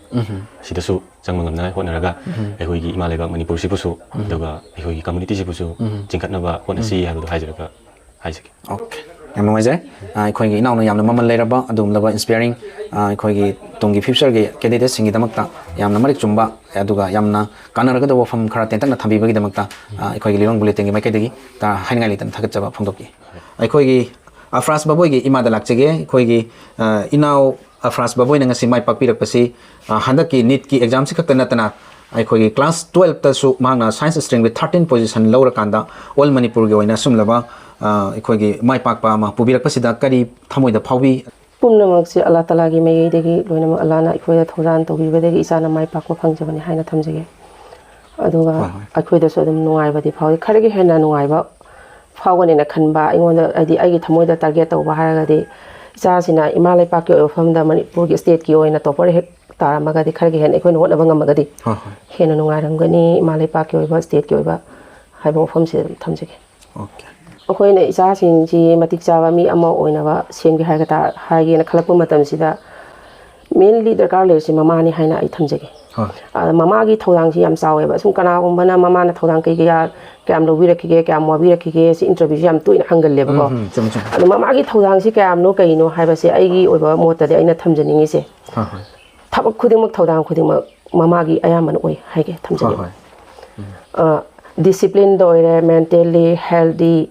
ꯁꯤꯗꯁꯨ ꯆꯪꯕ ꯉꯝꯅꯉꯥꯏ ꯍꯣꯠꯅꯔꯒ ꯑꯩꯈꯣꯏꯒꯤ ꯏꯃꯥ ꯂꯩꯕꯥꯛ ꯃꯅꯤꯄꯨꯔꯁꯤꯕꯨꯁꯨ ꯑꯗꯨꯒ ꯑꯩꯈꯣꯏꯒꯤ ꯀꯝꯃꯨꯅꯤꯇꯤꯁꯤꯕꯨꯁꯨ ꯆꯤꯡꯈꯠꯅꯕ ꯍꯣꯠꯅꯁꯤ ꯍꯥꯏꯕꯗꯣ ꯍꯥꯏꯖꯔꯒ ꯍꯥꯏꯖꯒꯦ꯫ Okay. ꯌꯥꯝ ꯅꯨꯡꯉꯥꯏꯖꯔꯦ꯫ ꯑ, ꯑꯩꯈꯣꯏꯒꯤ ꯏꯅꯥꯎꯅ ꯌꯥꯝꯅ ꯃꯃꯜ ꯂꯩꯔꯕ ꯑꯗꯨꯒꯨꯝꯂꯕ inspiring, ꯑ, ꯑꯩꯈꯣꯏꯒꯤ ꯇꯨꯡꯒꯤ future ꯒꯤ candidate ꯁꯤꯡꯒꯤꯗꯃꯛꯇ ꯌꯥꯝꯅ ꯃꯔꯤꯛ ꯆꯨꯝꯕ, ꯑꯗꯨꯒ ꯌꯥꯝꯅ ꯀꯥꯟꯅꯔꯒꯗꯕ ꯋꯥꯐꯝ ꯈꯔ ꯇꯦꯟꯇꯛꯅ ꯊꯝꯕꯤꯕꯒꯤꯗꯃꯛꯇ, ꯑ, ꯑꯩꯈꯣꯏꯒꯤ ꯂꯤꯂꯣꯡ bulletin ꯒꯤ ꯃꯥꯏꯀꯩꯗꯒꯤ ꯇ-, ꯍꯥꯏꯅꯤꯡꯉꯥꯏ ꯂꯩꯇꯅ ꯊꯥꯒꯠꯆꯕ ꯐꯣꯡꯗꯣꯛꯏ꯫ ꯑꯩꯈꯣꯏꯒꯤ ꯑꯐ꯭ꯔꯥꯖ ꯕꯕꯣꯏꯒꯤ ꯏꯃꯥꯗ ꯂꯥꯛꯆꯒꯦ꯫ ꯑꯩꯈꯣꯏꯒꯤ, ꯑ, ꯏꯅꯥꯎ ꯑꯐ꯭ꯔꯥꯖ ꯕꯕꯣꯏꯅ ꯉꯁꯤ ꯃꯥꯏ ꯄꯥꯛꯄꯤꯔꯛꯄꯁꯤ, ꯑ, ꯍꯟꯗꯛꯀꯤ ꯅꯤꯠꯀꯤ ꯑꯦꯛꯖꯥꯝꯁꯤ ꯈꯛꯇ ꯅꯠꯇꯅ ꯑꯩꯈꯣꯏꯒꯤ class twelve ꯇꯁꯨ ꯃꯍꯥꯛꯅ science stream ꯒꯤ thirteen position ꯂꯧꯔꯀꯥꯟꯗ all ꯃꯅꯤꯄꯨꯔꯒꯤ ꯑꯣꯏꯅ ꯑꯁꯨꯝꯂꯕ, ꯑ, ꯑꯩꯈꯣꯏꯒꯤ ꯃꯥꯏ ꯄꯥꯛꯄ ꯑꯃ ꯄꯨꯕꯤꯔꯛꯄꯁꯤꯗ ꯀꯔꯤ ꯊꯃꯣꯏꯗ ꯐꯥꯎꯕꯤ? ꯄꯨꯝꯅꯃꯛꯁꯦ ꯑꯜꯂꯥ ꯇꯥꯂꯥꯒꯤ ꯃꯥꯏꯀꯩꯗꯒꯤ ꯂꯣꯏꯅꯃꯛ ꯑꯜꯂꯥꯅ ꯑꯩꯈꯣꯏꯗ ꯊꯧꯖꯥꯜ ꯇꯧꯕꯤꯕꯗꯒꯤ ꯏꯆꯥꯅ ꯃꯥꯏ ꯄꯥꯛꯄ ꯐꯪꯖꯕꯅꯤ ꯍꯥꯏꯅ ꯊꯝꯖꯒꯦ꯫ ꯑꯗꯨꯒ ꯍꯣꯏ, ꯍꯣꯏ꯫ ꯑꯩꯈꯣꯏꯗꯁꯨ ꯑꯗꯨꯝ ꯅꯨꯡꯉꯥꯏꯕꯗꯤ ꯐꯥꯎꯏ꯫ ꯈꯔꯒꯤ ꯍꯦꯟꯅ ꯅꯨꯡꯉꯥꯏꯕ ꯐꯥꯎꯒꯅꯦꯅ ꯈꯟꯕ, ꯑꯩꯉꯣꯟꯗ, ꯍꯥꯏꯗꯤ, ꯑꯩꯒꯤ ꯊꯃꯣꯏꯗ target ꯇꯧꯕ ꯍꯥꯏꯔꯒꯗꯤ, ꯏꯆꯥꯁꯤꯅ ꯏꯃꯥ ꯂꯩꯄꯥꯛꯀꯤ ꯑꯣꯏꯕ ꯃꯐꯝꯗ ꯃꯅꯤꯄꯨꯔꯒꯤ state ꯀꯤ ꯑꯣꯏꯅ topper ꯍꯦꯛ ꯇꯥꯔꯝꯃꯒꯗꯤ, ꯈꯔꯒꯤ ꯍꯦꯟꯅ ꯑꯩꯈꯣꯏꯅ ꯍꯣꯠꯅꯕ ꯉꯝꯃꯒꯗꯤ ꯍꯣꯏ, ꯍꯣꯏ꯫ ꯍꯦꯟꯅ ꯅꯨꯡꯉꯥꯏꯔꯝꯒꯅꯤ, ꯏꯃꯥ ꯂꯩꯄꯥꯛꯀꯤ ꯑꯣꯏꯕ, state ꯀꯤ ꯑꯣꯏꯕ ꯍꯥꯏꯕ ꯋꯥꯐꯝꯁꯤꯗ ꯑꯗꯨꯝ ꯊꯝꯖꯒꯦ꯫ Okay꯫ ꯑꯩꯈꯣꯏꯅ ꯏꯆꯥꯁꯤꯡꯁꯤ ꯃꯇꯤꯛ ꯆꯥꯕ ꯃꯤ ꯑꯃ ꯑꯣꯏꯅꯕ ꯁꯦꯝꯒꯦ ꯍꯥꯏꯒ ꯇꯥ-, ꯍꯥꯏꯒꯦꯅ ꯈꯜꯂꯛꯄ ꯃꯇꯝꯁꯤꯗ, mainly ꯗꯔꯀꯥꯔ ꯂꯩꯔꯤꯁꯦ ꯃꯃꯥꯅꯤ ꯍꯥꯏꯅ ꯑꯩ ꯊꯝꯖꯒꯦ꯫ ꯍꯣꯏ꯫ ꯑ, ꯃꯃꯥꯒꯤ ꯊꯧꯗꯥꯡꯁꯤ ꯌꯥꯝ ꯆꯥꯎꯋꯦꯕ꯫ ꯁꯨꯝ ꯀꯅꯥꯒꯨꯝꯕꯅ ꯃꯃꯥꯅ ꯊꯧꯗꯥꯡ ꯀꯩ ꯀꯌꯥ, ꯀꯌꯥꯝ ꯂꯧꯕꯤꯔꯛꯈꯤꯒꯦ, ꯀꯌꯥꯝ ꯋꯥꯕꯤꯔꯛꯈꯤꯒꯦ, ꯁꯤ interview ꯁꯤ ꯌꯥꯝ ꯇꯣꯏꯅ ꯍꯪꯒꯜꯂꯦꯕꯀꯣ꯫ ꯎꯝ, ꯎꯝ, ꯆꯨꯝꯃꯤ, ꯆꯨꯝꯃꯤ꯫ ꯑꯗꯣ ꯃꯃꯥꯒꯤ ꯊꯧꯗꯥꯡꯁꯤ ꯀꯌꯥꯝꯅꯣ, ꯀꯩꯅꯣ ꯍꯥꯏꯕꯁꯦ ꯑꯩꯒꯤ ꯑꯣꯏꯕ ꯃꯣꯠꯇꯗꯤ ꯑꯩꯅ ꯊꯝꯖꯅꯤꯡꯉꯤꯁꯦ, ꯍꯣꯏ, ꯍꯣꯏ꯫ ꯊꯕꯛ ꯈꯨꯗꯤꯡꯃꯛ, ꯊꯧꯗꯥꯡ ꯈꯨꯗꯤꯡꯃꯛ ꯃꯃꯥꯒꯤ ꯑꯌꯥꯝꯕꯅ ꯑꯣꯏ ꯍꯥꯏꯒꯦ, ꯊꯝꯖꯒꯦ꯫ ꯍꯣꯏ, ꯍꯣꯏ꯫ ꯑ, discipline ꯗ ꯑꯣꯏꯔꯦ, mentally, healthy,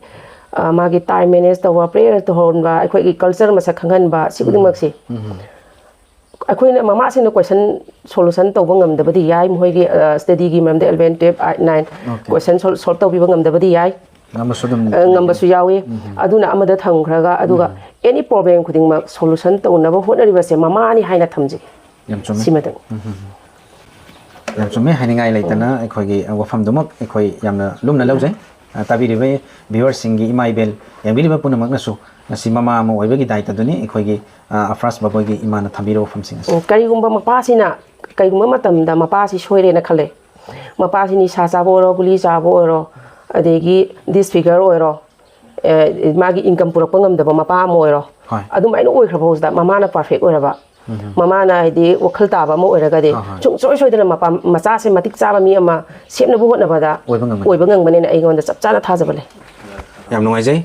ꯑ, ꯃꯥꯒꯤ time manage ꯇꯧꯕ, prayer ꯇꯧꯍꯟꯕ, ꯑꯩꯈꯣꯏꯒꯤ culture ꯃꯁꯛ ꯈꯪꯍꯟꯕ, ꯁꯤ ꯈꯨꯗꯤꯡꯃꯛꯁꯤ ꯎꯝ, ꯎꯝ꯫ ꯑꯩꯈꯣꯏꯅ, ꯃꯃꯥꯁꯤꯡꯅ question solution ꯇꯧꯕ ꯉꯝꯗꯕꯗꯤ ꯌꯥꯏ, ꯃꯈꯣꯏꯒꯤ, ꯑ, study ꯒꯤ ꯃꯔꯝꯗ eleven, twelve, eight, nine Okay. question sol-, solve ꯇꯧꯕꯤꯕ ꯉꯝꯗꯕꯗꯤ ꯌꯥꯏ꯫ ꯉꯝꯕꯁꯨ ꯑꯗꯨꯝ ꯑ, ꯉꯝꯕꯁꯨ ꯌꯥꯎꯏ꯫ ꯎꯝ, ꯎꯝ꯫ ꯑꯗꯨꯅ ꯑꯃꯗ ꯊꯝꯈ꯭ꯔꯒ, ꯑꯗꯨꯒ any problem ꯈꯨꯗꯤꯡꯃꯛ solution ꯇꯧꯅꯕ ꯍꯣꯠꯅꯔꯤꯕꯁꯦ ꯃꯃꯥꯅꯤ ꯍꯥꯏꯅ ꯊꯝꯖꯩ꯫ ꯌꯥꯝ ꯆꯨꯝꯃꯤ꯫ ꯁꯤꯃꯇꯪ꯫ ꯎꯝ, ꯎꯝ, ꯎꯝ꯫ ꯌꯥꯝ ꯆꯨꯝꯃꯤ꯫ ꯍꯥꯏꯅꯤꯡꯉꯥꯏ ꯂꯩꯇꯅ ꯑꯩꯈꯣꯏꯒꯤ ꯋꯥꯐꯝꯗꯨꯃꯛ ꯑꯩꯈꯣꯏ ꯌꯥꯝꯅ ꯂꯨꯝꯅ ꯂꯧꯖꯩ꯫ ꯑ, ꯇꯥꯕꯤꯔꯤꯕ viewerꯁꯤꯡꯒꯤ ꯏꯃꯥ ꯏꯕꯦꯜ ꯌꯦꯡꯕꯤꯔꯤꯕ ꯄꯨꯝꯅꯃꯛꯅꯁꯨ ꯉꯁꯤ ꯃꯃꯥ ꯑꯃ ꯑꯣꯏꯕꯒꯤ ꯗꯥꯏꯇꯗꯨꯅꯤ ꯑꯩꯈꯣꯏꯒꯤ, ꯑ, ꯑꯐ꯭ꯔꯥꯁ ꯕꯕꯣꯏꯒꯤ ꯏꯃꯥꯅ ꯊꯝꯕꯤꯔꯕ ꯋꯥꯐꯝꯁꯤꯡ ꯑꯁꯤ꯫ ꯎꯝ, ꯀꯔꯤꯒꯨꯝꯕ ꯃꯄꯥꯁꯤꯅ ꯀꯔꯤꯒꯨꯝꯕ ꯃꯇꯝꯗ ꯃꯄꯥꯁꯤ ꯁꯣꯏꯔꯦꯅ ꯈꯜꯂꯦ, ꯃꯄꯥꯁꯤ ꯅꯤꯁꯥ ꯆꯥꯕ ꯑꯣꯏꯔꯣ, ꯒꯨꯂꯤ ꯆꯥꯕ ꯑꯣꯏꯔꯣ, ꯑꯗꯒꯤ disfigure ꯑꯣꯏꯔꯣ, ꯑꯦ, ꯃꯥꯒꯤ income ꯄꯨꯔꯛꯄ ꯉꯝꯗꯕ ꯃꯄꯥ ꯑꯃ ꯑꯣꯏꯔꯣ, ꯍꯣꯏ꯫ ꯑꯗꯨꯃꯥꯏꯅ ꯑꯣꯏꯈ꯭ꯔ ꯐꯥꯎꯁꯤꯗ ꯃꯃꯥꯅ perfect ꯑꯣꯏꯔꯕ, ꯎꯝ꯫ ꯃꯃꯥꯅ ꯍꯥꯏꯗꯤ ꯋꯥꯈꯜ ꯇꯥꯕ ꯑꯃ ꯑꯣꯏꯔꯒꯗꯤ ꯍꯣꯏ, ꯍꯣꯏ꯫ ꯁꯨꯡꯁꯣꯏ ꯁꯣꯏꯗꯅ ꯃꯄꯥ, ꯃꯆꯥꯁꯦ ꯃꯇꯤꯛ ꯆꯥꯕ ꯃꯤ ꯑꯃ ꯁꯦꯝꯅꯕ ꯍꯣꯠꯅꯕꯗ ꯑꯣꯏꯕ ꯉꯝꯒꯅꯤ꯫ ꯑꯣꯏꯕ ꯉꯝꯒꯅꯦꯅ ꯑꯩꯉꯣꯟꯗ ꯆꯞ ꯆꯥꯅ ꯊꯥꯖꯕ ꯂꯩ꯫ ꯌꯥꯝ ꯅꯨꯡꯉꯥꯏꯖꯩ꯫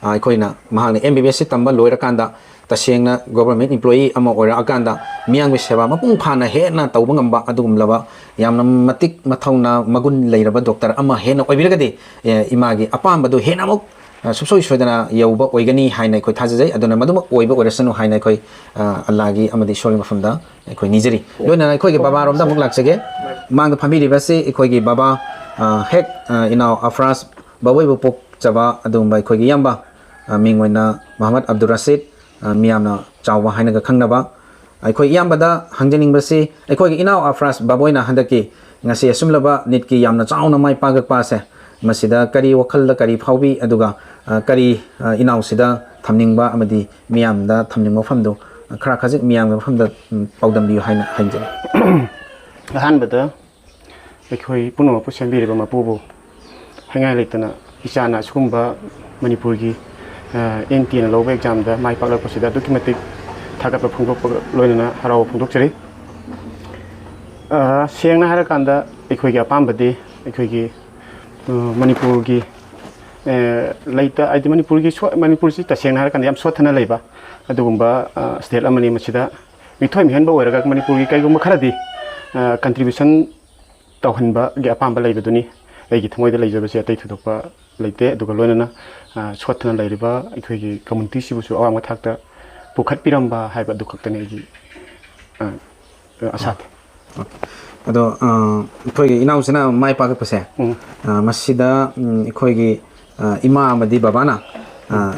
ꯑ, ꯑꯩꯈꯣꯏꯅ ꯃꯍꯥꯛꯅ M B B S ꯁꯤ ꯇꯝꯕ ꯂꯣꯏꯔꯀꯥꯟꯗ ꯇꯁꯦꯡꯅ government employee ꯑꯃ ꯑꯣꯏꯔꯛꯑꯀꯥꯟꯗ ꯃꯤꯌꯥꯝꯒꯤ ꯁꯦꯕꯥ ꯃꯄꯨꯡ ꯐꯥꯅ ꯍꯦꯟꯅ ꯇꯧꯕ ꯉꯝꯕ ꯑꯗꯨꯒꯨꯝꯂꯕ ꯌꯥꯝꯅ ꯃꯇꯤꯛ ꯃꯊꯧꯅꯥ ꯃꯒꯨꯟ ꯂꯩꯔꯕ doctor ꯑꯃ ꯍꯦꯟꯅ ꯑꯣꯏꯕꯤꯔꯒꯗꯤ, ꯑꯦ, ꯏꯃꯥꯒꯤ ꯑꯄꯥꯝꯕꯗꯨ ꯍꯦꯟꯅ ꯑꯃꯨꯛ, ꯑ, ꯁꯨꯡꯁꯣꯏ ꯁꯣꯏꯗꯅ ꯌꯧꯕ ꯑꯣꯏꯒꯅꯤ ꯍꯥꯏꯅ ꯑꯩꯈꯣꯏ ꯊꯥꯖꯖꯩ꯫ ꯑꯗꯨꯅ ꯃꯗꯨꯃꯛ ꯑꯣꯏꯕ ꯑꯣꯏꯔꯁꯅꯨ ꯍꯥꯏꯅ ꯑꯩꯈꯣꯏ, ꯑ, ꯑꯜꯂꯥꯒꯤ ꯑꯃꯗꯤ ꯏꯁꯣꯔꯒꯤ ꯃꯐꯝꯗ ꯑꯩꯈꯣꯏ ꯅꯤꯖꯔꯤ꯫ ꯂꯣꯏꯅꯅ ꯑꯩꯈꯣꯏꯒꯤ ꯕꯕꯥꯔꯣꯝꯗ ꯑꯃꯨꯛ ꯂꯥꯛꯆꯒꯦ꯫ ꯃꯥꯡꯗ ꯐꯝꯕꯤꯔꯤꯕꯁꯤ ꯑꯩꯈꯣꯏꯒꯤ ꯕꯕꯥ, ꯑ, ꯍꯦꯛ, ꯑ, ꯏꯅꯥꯎ ꯑꯐ꯭ꯔꯥꯁ ꯕꯕꯣꯏꯕꯨ ꯄꯣꯛꯆꯕ ꯑꯗꯨꯒꯨꯝꯕ ꯑꯩꯈꯣꯏꯒꯤ ꯏꯌꯥꯝꯕ, ꯑ, ꯃꯤꯡ ꯑꯣꯏꯅ ꯃꯣꯍꯝꯃꯗ ꯑꯕꯗꯨꯜ ꯔꯁꯤꯗ, ꯑ, ꯃꯤꯌꯥꯝꯅ ꯆꯥꯎꯕ ꯍꯥꯏꯅꯒ ꯈꯪꯅꯕ꯫ ꯑꯩꯈꯣꯏ ꯏꯌꯥꯝꯕꯗ ꯍꯪꯖꯅꯤꯡꯕꯁꯤ, ꯑꯩꯈꯣꯏꯒꯤ ꯏꯅꯥꯎ ꯑꯐ꯭ꯔꯥꯁ ꯕꯕꯣꯏꯅ ꯍꯟꯗꯛꯀꯤ ꯉꯁꯤ ꯑꯁꯨꯝꯂꯕ ꯅꯤꯠꯀꯤ ꯌꯥꯝꯅ ꯆꯥꯎꯅ ꯃꯥꯏ ꯄꯥꯛꯂꯛꯄ ꯑꯁꯦ, ꯃꯁꯤꯗ ꯀꯔꯤ ꯋꯥꯈꯜꯗ ꯀꯔꯤ ꯐꯥꯎꯕꯤ, ꯑꯗꯨꯒ, ꯑ, ꯀꯔꯤ, ꯑ, ꯏꯅꯥꯎꯁꯤꯗ ꯊꯝꯅꯤꯡꯕ ꯑꯃꯗꯤ ꯃꯤꯌꯥꯝꯗ ꯊꯝꯅꯤꯡꯕ ꯋꯥꯐꯝꯗꯨ, ꯑ, ꯈꯔ ꯈꯖꯤꯛ ꯃꯤꯌꯥꯝꯒꯤ ꯃꯐꯝꯗ, ꯎꯝ, ꯄꯥꯎꯗꯝꯕꯤꯌꯨ ꯍꯥꯏꯅ ꯍꯥꯏꯖꯔꯤ꯫ ꯑꯍꯥꯟꯕꯗ ꯑꯩꯈꯣꯏ ꯄꯨꯝꯅꯃꯛꯄꯨ ꯁꯦꯝꯕꯤꯔꯤꯕ ꯃꯄꯨꯕꯨ ꯍꯥꯏꯉꯥꯏ ꯂꯩꯇꯅ ꯏꯆꯥꯅ ꯑꯁꯤꯒꯨꯝꯕ ꯃꯅꯤꯄꯨꯔꯒꯤ, ꯑ, N T ꯑꯦꯅ ꯂꯧꯕ examꯗ ꯃꯥꯏ ꯄꯥꯛꯂꯛꯄꯁꯤꯗ ꯑꯗꯨꯛꯀꯤ ꯃꯇꯤꯛ ꯊꯥꯒꯠꯄ ꯐꯣꯡꯗꯣꯛꯄꯒ ꯂꯣꯏꯅꯅ ꯍꯔꯥꯎꯕ ꯐꯣꯡꯗꯣꯛꯆꯔꯤ꯫ ꯑ, ꯁꯦꯡꯅ ꯍꯥꯏꯔꯀꯥꯟꯗ ꯑꯩꯈꯣꯏꯒꯤ ꯑꯄꯥꯝꯕꯗꯤ ꯑꯩꯈꯣꯏꯒꯤ, ꯑ, ꯃꯅꯤꯄꯨꯔꯒꯤ, ꯑ, ꯂꯩꯇ-, ꯍꯥꯏꯗꯤ ꯃꯅꯤꯄꯨꯔꯒꯤ ꯁꯣ-, ꯃꯅꯤꯄꯨꯔꯁꯤ ꯇꯁꯦꯡꯅ ꯍꯥꯏꯔꯀꯥꯟꯗ ꯌꯥꯝ ꯁꯣꯠꯊꯅ ꯂꯩꯕ ꯑꯗꯨꯒꯨꯝꯕ, ꯑ, state ꯑꯃꯅꯤ꯫ ꯃꯁꯤꯗ ꯃꯤꯊꯣꯏ ꯃꯤꯍꯦꯟꯕ ꯑꯣꯏꯔꯒ ꯃꯅꯤꯄꯨꯔꯒꯤ ꯀꯩꯒꯨꯝꯕ ꯈꯔꯗꯤ, ꯑ, contribution ꯇꯧꯍꯟꯕꯒꯤ ꯑꯄꯥꯝꯕ ꯂꯩꯕꯗꯨꯅꯤ꯫ ꯑꯩꯒꯤ ꯊꯃꯣꯏꯗ ꯂꯩꯖꯕꯁꯤ ꯑꯇꯩ ꯊꯣꯏꯗꯣꯛꯄ ꯂꯩꯇꯦ꯫ ꯑꯗꯨꯒ ꯂꯣꯏꯅꯅ, ꯑ, ꯁꯣꯠꯊꯅ ꯂꯩꯔꯤꯕ ꯑꯩꯈꯣꯏꯒꯤ communityꯁꯤꯕꯨꯁꯨ ꯑꯋꯥꯡꯕ ꯊꯥꯛꯇ ꯄꯨꯈꯠꯄꯤꯔꯝꯕ ꯍꯥꯏꯕ ꯑꯗꯨ ꯈꯛꯇꯅꯤ ꯑꯩꯒꯤ, ꯑ, ꯑ, ꯑꯁꯥꯗꯤ꯫ ꯑꯗꯣ, ꯑ, ꯑꯩꯈꯣꯏꯒꯤ ꯏꯅꯥꯎꯁꯤꯅ ꯃꯥꯏ ꯄꯥꯛꯂꯛꯄꯁꯦ, ꯎꯝ꯫ ꯑ, ꯃꯁꯤꯗ, ꯎꯝ, ꯑꯩꯈꯣꯏꯒꯤ, ꯑ, ꯏꯃꯥ ꯑꯃꯗꯤ ꯕꯕꯥꯅ, ꯑ,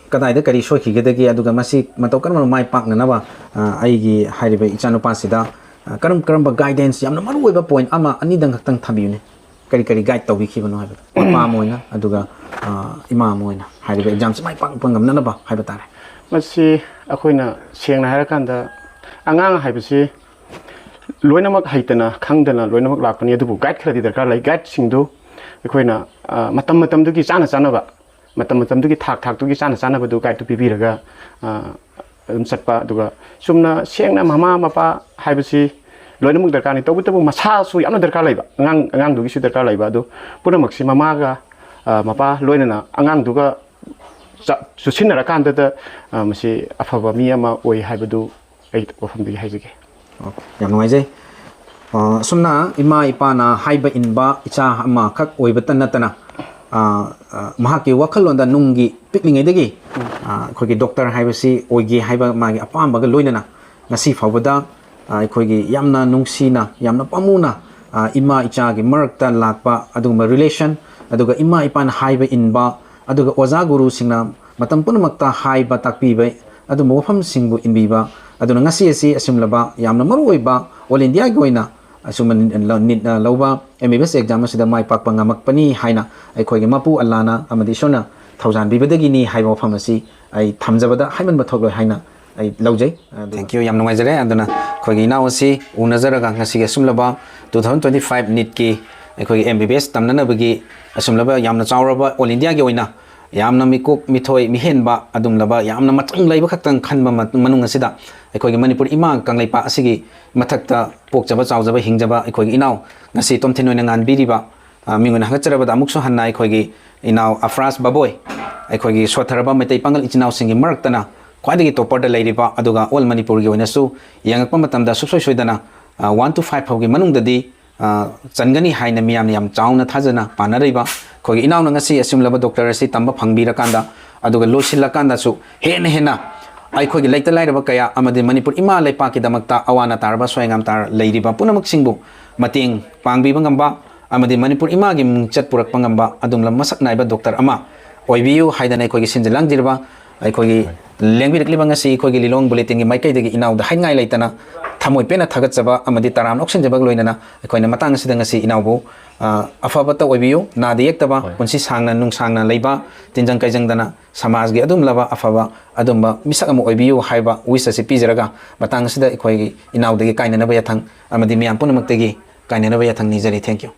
ꯀꯗꯥꯏꯗ ꯀꯔꯤ ꯁꯣꯏꯈꯤꯒꯗꯒꯦ, ꯑꯗꯨꯒ ꯃꯁꯤ ꯃꯇꯧ ꯀꯔꯝꯅ ꯃꯥꯏ ꯄꯥꯛꯅꯅꯕ, ꯑ, ꯑꯩꯒꯤ ꯍꯥꯏꯔꯤꯕ ꯏꯆꯥꯅꯨꯄꯥꯁꯤꯗ, ꯑ, ꯀꯔꯝ ꯀꯔꯝꯕ guidance, ꯌꯥꯝꯅ ꯃꯔꯨꯑꯣꯏꯕ point ꯑꯃ ꯑꯅꯤꯗꯪ ꯈꯛꯇꯪ ꯊꯝꯕꯤꯌꯨꯅꯦ꯫ ꯀꯔꯤ ꯀꯔꯤ ꯒꯥꯏꯗ ꯇꯧꯕꯤꯈꯤꯕꯅꯣ ꯍꯥꯏꯕꯗꯣ, ꯃꯄꯥ ꯑꯃ ꯑꯣꯏꯅ, ꯑꯗꯨꯒ ꯑ, ꯏꯃꯥ ꯑꯃ ꯑꯣꯏꯅ ꯍꯥꯏꯔꯤꯕ ꯑꯦꯛꯖꯥꯝꯁꯤ ꯃꯥꯏ ꯄꯥꯛꯄ ꯉꯝꯅꯅꯕ ꯍꯥꯏꯕ ꯇꯥꯔꯦ꯫ ꯃꯁꯤ ꯑꯩꯈꯣꯏꯅ ꯁꯦꯡꯅ ꯍꯥꯏꯔꯀꯥꯟꯗ ꯑꯉꯥꯡ ꯍꯥꯏꯕꯁꯤ ꯂꯣꯏꯅꯃꯛ ꯍꯩꯇꯅ ꯈꯪꯗꯅ ꯂꯣꯏꯅꯃꯛ ꯂꯥꯛꯄꯅꯤ꯫ ꯑꯗꯨꯕꯨ ꯒꯥꯏꯗ ꯈꯔꯗꯤ ꯗꯔꯀꯥꯔ ꯂꯩ꯫ ꯒꯥꯏꯗꯁꯤꯡꯗꯨ ꯑꯩꯈꯣꯏꯅ ꯑ, ꯃꯇꯝ ꯃꯇꯝꯗꯨꯒꯤ ꯆꯥꯅ ꯆꯥꯅꯕ, ꯃꯇꯝ ꯃꯇꯝꯗꯨꯒꯤ ꯊꯥꯛ ꯊꯥꯛꯇꯨꯒꯤ ꯆꯥꯅ ꯆꯥꯅꯕꯗꯨ ꯒꯥꯏꯗꯇꯨ ꯄꯤꯕꯤꯔꯒ ꯑ, ꯑꯗꯨꯝ ꯆꯠꯄ꯫ ꯑꯗꯨꯒ ꯆꯨꯝꯅ ꯁꯦꯡꯅ ꯃꯃꯥ ꯃꯄꯥ ꯍꯥꯏꯕꯁꯤ ꯂꯣꯏꯅꯃꯛ ꯗꯔꯀꯥꯔꯅꯤ꯫ ꯇꯧꯕꯇꯕꯨ ꯃꯁꯥꯁꯨ ꯌꯥꯝꯅ ꯗꯔꯀꯥꯔ ꯂꯩꯕ, ꯑꯉꯥꯡ ꯑꯉꯥꯡꯗꯨꯒꯤꯁꯨ ꯗꯔꯀꯥꯔ ꯂꯩꯕ꯫ ꯑꯗꯨ ꯄꯨꯝꯅꯃꯛꯁꯤ ꯃꯃꯥꯒ ꯑ, ꯃꯄꯥ ꯂꯣꯏꯅꯅ ꯑꯉꯥꯡꯗꯨꯒ ꯆ- ꯆꯨꯁꯤꯟꯅꯔꯀꯥꯟꯗꯗ ꯑ, ꯃꯁꯤ ꯑꯐꯕ ꯃꯤ ꯑꯃ ꯑꯣꯏ ꯍꯥꯏꯕꯗꯨ ꯑꯩ ꯋꯥꯐꯝꯗꯒꯤ ꯍꯥꯏꯖꯒꯦ꯫ ꯑꯣ, ꯌꯥꯝ ꯅꯨꯡꯉꯥꯏꯖꯩ꯫ ꯑ, ꯑꯁꯨꯝꯅ ꯏꯃꯥ ꯏꯄꯥꯅ ꯍꯥꯏꯕ ꯏꯟꯕ ꯏꯆꯥ ꯑꯃꯈꯛ ꯑꯣꯏꯕꯇ ꯅꯠꯇꯅ, ꯑ, ꯑ, ꯃꯍꯥꯛꯀꯤ ꯋꯥꯈꯜꯂꯣꯟꯗ ꯅꯨꯡꯒꯤ ꯄꯤꯛꯂꯤꯉꯩꯗꯒꯤ ꯑ, ꯑꯩꯈꯣꯏꯒꯤ ꯗꯣꯛꯇꯔ ꯍꯥꯏꯕꯁꯤ ꯑꯣꯏꯒꯦ ꯍꯥꯏꯕ ꯃꯥꯒꯤ ꯑꯄꯥꯝꯕꯒ ꯂꯣꯏꯅꯅ ꯉꯁꯤ ꯐꯥꯎꯕꯗ ꯑ, ꯑꯩꯈꯣꯏꯒꯤ ꯌꯥꯝꯅ ꯅꯨꯡꯁꯤꯅ, ꯌꯥꯝꯅ ꯄꯥꯝꯃꯨꯅ ꯑ, ꯏꯃꯥ ꯏꯆꯥꯒꯤ ꯃꯔꯛꯇ ꯂꯥꯛꯄ ꯑꯗꯨꯒꯨꯝꯕ ꯔꯤꯂꯦꯁꯟ, ꯑꯗꯨꯒ ꯏꯃꯥ ꯏꯄꯥꯅ ꯍꯥꯏꯕ ꯏꯟꯕ, ꯑꯗꯨꯒ ꯑꯣꯖꯥ ꯒꯨꯔꯨꯁꯤꯡꯅ ꯃꯇꯝ ꯄꯨꯝꯅꯃꯛꯇ ꯍꯥꯏꯕ ꯇꯥꯛꯄꯤꯕ ꯑꯗꯨꯝꯕ ꯋꯥꯐꯝꯁꯤꯡꯕꯨ ꯏꯟꯕꯤꯕ꯫ ꯑꯗꯨꯅ ꯉꯁꯤ ꯑꯁꯤ ꯑꯁꯤꯒꯨꯝꯂꯕ ꯌꯥꯝꯅ ꯃꯔꯨ ꯑꯣꯏꯕ ꯑꯣꯜ ꯏꯟꯗꯤꯌꯥꯒꯤ ꯑꯣꯏꯅ ꯑꯁꯨꯝꯕ ꯅꯤꯠ ꯂꯧꯕ ꯑꯦꯝ ꯕꯤ ꯕꯤ ꯑꯦꯁ ꯑꯦꯛꯖꯥꯝ ꯑꯁꯤꯗ ꯃꯥꯏ ꯄꯥꯛꯄ ꯉꯝꯃꯛꯄꯅꯤ ꯍꯥꯏꯅ ꯑꯩꯈꯣꯏꯒꯤ ꯃꯄꯨ ꯑꯜꯂꯥꯅ ꯑꯃꯗꯤ ꯏꯁꯣꯔꯅ ꯊꯧꯖꯥꯟꯕꯤꯕꯗꯒꯤꯅꯤ ꯍꯥꯏꯕ ꯋꯥꯐꯝ ꯑꯁꯤ ꯑꯩ ꯊꯝꯖꯕꯗ ꯍꯥꯏꯃꯟꯕ ꯊꯣꯛꯂꯣꯏ ꯍꯥꯏꯅ ꯑꯩ ꯂꯧꯖꯩ꯫ ꯊꯦꯡꯀ꯭ꯌꯨ꯫ ꯌꯥꯝ ꯅꯨꯡꯉꯥꯏꯖꯔꯦ꯫ ꯑꯗꯨꯅ ꯑꯩꯈꯣꯏꯒꯤ ꯏꯅꯥꯎ ꯑꯁꯤ ꯎꯅꯖꯔꯒ ꯉꯁꯤꯒꯤ ꯑꯁꯨꯝꯂꯕ ꯇꯨ ꯊꯥꯎꯖꯟ ꯇ꯭ꯋꯦꯟꯇꯤ ꯐꯥꯏꯚ ꯅꯤꯠꯀꯤ ꯑꯩꯈꯣꯏꯒꯤ ꯑꯦꯝ ꯕꯤ ꯕꯤ ꯑꯦꯁ ꯇꯝꯅꯅꯕꯒꯤ ꯑꯁꯨꯝꯂꯕ ꯌꯥꯝꯅ ꯆꯥꯎꯔꯕ ꯑꯣꯜ ꯏꯟꯗꯤꯌꯥꯒꯤ ꯑꯣꯏꯅ ꯌꯥꯝꯅ ꯃꯤꯀꯣꯛ ꯃꯤꯊꯣꯏ ꯃꯤꯍꯦꯟꯕ ꯑꯗꯨꯝꯂꯕ ꯌꯥꯝꯅ ꯃꯇꯝ ꯂꯩꯕ ꯈꯛꯇꯪ ꯈꯟꯕ ꯃ- ꯃꯅꯨꯡ ꯑꯁꯤꯗ ꯑꯩꯈꯣꯏꯒꯤ ꯃꯅꯤꯄꯨꯔ ꯏꯃꯥ ꯀꯪꯂꯩꯄꯥꯛ ꯑꯁꯤꯒꯤ ꯃꯊꯛꯇ ꯄꯣꯛꯆꯕ ꯆꯥꯎꯖꯕ ꯍꯤꯡꯖꯕ ꯑꯩꯈꯣꯏꯒꯤ ꯏꯅꯥꯎ ꯉꯁꯤ ꯇꯣꯝꯊꯤꯟ ꯑꯣꯏꯅ ꯉꯥꯟꯕꯤꯔꯤꯕ ꯑ, ꯃꯤꯡ ꯑꯣꯏꯅ ꯍꯥꯒꯠꯆꯔꯕꯗ ꯑꯃꯨꯛꯁꯨ ꯍꯟꯅ ꯑꯩꯈꯣꯏꯒꯤ ꯏꯅꯥꯎ ꯑꯐ꯭ꯔꯥꯖ ꯕꯕꯣꯏ, ꯑꯩꯈꯣꯏꯒꯤ ꯁꯣꯠꯊꯔꯕ ꯃꯩꯇꯩ ꯄꯥꯉꯜ ꯏꯆꯤꯟ ꯏꯅꯥꯎꯁꯤꯡꯒꯤ ꯃꯔꯛꯇꯅ ꯈ꯭ꯋꯥꯏꯗꯒꯤ ꯇꯣꯞꯄꯔꯗ ꯂꯩꯔꯤꯕ, ꯑꯗꯨꯒ ꯑꯣꯜ ꯃꯅꯤꯄꯨꯔꯒꯤ ꯑꯣꯏꯅꯁꯨ ꯌꯦꯡꯉꯛꯄ ꯃꯇꯝꯗ ꯁꯨꯡꯁꯣꯏ ꯁꯣꯏꯗꯅ ꯋꯥꯟ ꯇꯨ ꯐꯥꯏꯚ ꯐꯥꯎꯒꯤ ꯃꯅꯨꯡꯗꯗꯤ ꯑ, ꯆꯟꯒꯅꯤ ꯍꯥꯏꯅ ꯃꯤꯌꯥꯝꯅ ꯌꯥꯝ ꯆꯥꯎꯅ ꯊꯥꯖꯅ ꯄꯥꯅꯔꯤꯕ ꯑꯩꯈꯣꯏꯒꯤ ꯏꯅꯥꯎꯅ ꯉꯁꯤ ꯑꯁꯤꯒꯨꯝꯂꯕ ꯗꯣꯛꯇꯔ ꯑꯁꯤ ꯇꯝꯕ ꯐꯪꯕꯤꯔꯀꯥꯟꯗ, ꯑꯗꯨꯒ ꯂꯣꯏꯁꯤꯜꯂꯀꯥꯟꯗꯁꯨ ꯍꯦꯟꯅ ꯍꯦꯟꯅ ꯑꯩꯈꯣꯏꯒꯤ ꯂꯩꯇ ꯂꯥꯏꯔꯕ ꯀꯌꯥ ꯑꯃꯗꯤ ꯃꯅꯤꯄꯨꯔ ꯏꯃꯥ ꯂꯩꯄꯥꯛꯀꯤꯗꯃꯛꯇ ꯑꯋꯥ ꯑꯅꯥ ꯇꯥꯔꯕ, ꯁꯣꯏ ꯑꯉꯥꯝ ꯇꯥꯔ ꯂꯩꯔꯤꯕ ꯄꯨꯝꯅꯃꯛꯁꯤꯡꯕꯨ ꯃꯇꯦꯡ ꯄꯥꯡꯕꯤꯕ ꯉꯝꯕ ꯑꯃꯗꯤ ꯃꯅꯤꯄꯨꯔ ꯏꯃꯥꯒꯤ ꯃꯤꯡꯆꯠ ꯄꯨꯔꯛꯄ ꯉꯝꯕ ꯑꯗꯨꯒꯨꯝꯂꯕ ꯃꯁꯛ ꯅꯥꯏꯕ ꯗꯣꯛꯇꯔ ꯑꯃ ꯑꯣꯏꯕꯤꯌꯨ ꯍꯥꯏꯗꯅ ꯑꯩꯈꯣꯏꯒꯤ ꯁꯤꯟꯖ ꯂꯥꯡꯖꯔꯤꯕ, ꯑꯩꯈꯣꯏꯒꯤ ꯂꯦꯡꯕꯤꯔꯛꯂꯤꯕ ꯉꯁꯤ ꯑꯩꯈꯣꯏꯒꯤ ꯂꯤꯂꯣꯡ ꯕꯨꯂꯦꯇꯤꯟꯒꯤ ꯃꯥꯏꯀꯩꯗꯒꯤ ꯏꯅꯥꯎꯗ ꯍꯥꯏꯅꯤꯡꯉꯥꯏ ꯂꯩꯇꯅ ꯊꯃꯣꯏ ꯄꯦꯟꯅ ꯊꯥꯒꯠꯆꯕ ꯑꯃꯗꯤ ꯇꯔꯥꯝꯅ ꯑꯣꯛꯁꯤꯟꯖꯕꯒ ꯂꯣꯏꯅꯅ ꯑꯩꯈꯣꯏꯅ ꯃꯇꯥꯡ ꯑꯁꯤꯗ ꯉꯁꯤ ꯏꯅꯥꯎꯕꯨ, ꯑ, ꯑꯐꯕꯇ ꯑꯣꯏꯕꯤꯌꯨ, ꯅꯥꯗ ꯌꯦꯛꯇꯕ, ꯍꯣꯏ꯫ ꯄꯨꯟꯁꯤ ꯁꯥꯡꯅ ꯅꯨꯡꯁꯥꯡꯅ ꯂꯩꯕ, ꯇꯤꯟꯖꯪ ꯀꯩꯖꯪꯗꯅ ꯁꯃꯥꯖꯒꯤ ꯑꯗꯨꯝꯂꯕ ꯑꯐꯕ ꯑꯗꯨꯝꯕ ꯃꯤꯁꯛ ꯑꯃ ꯑꯣꯏꯕꯤꯌꯨ ꯍꯥꯏꯕ wish ꯑꯁꯤ ꯄꯤꯖꯔꯒ, ꯃꯇꯥꯡ ꯑꯁꯤꯗ ꯑꯩꯈꯣꯏꯒꯤ ꯏꯅꯥꯎꯗꯒꯤ ꯀꯥꯏꯅꯅꯕ ꯌꯥꯊꯪ ꯑꯃꯗꯤ ꯃꯤꯌꯥꯝ ꯄꯨꯝꯅꯃꯛꯇꯒꯤ ꯀꯥꯏꯅꯅꯕ ꯌꯥꯊꯪ ꯅꯤꯖꯔꯤ꯫ Thank you꯫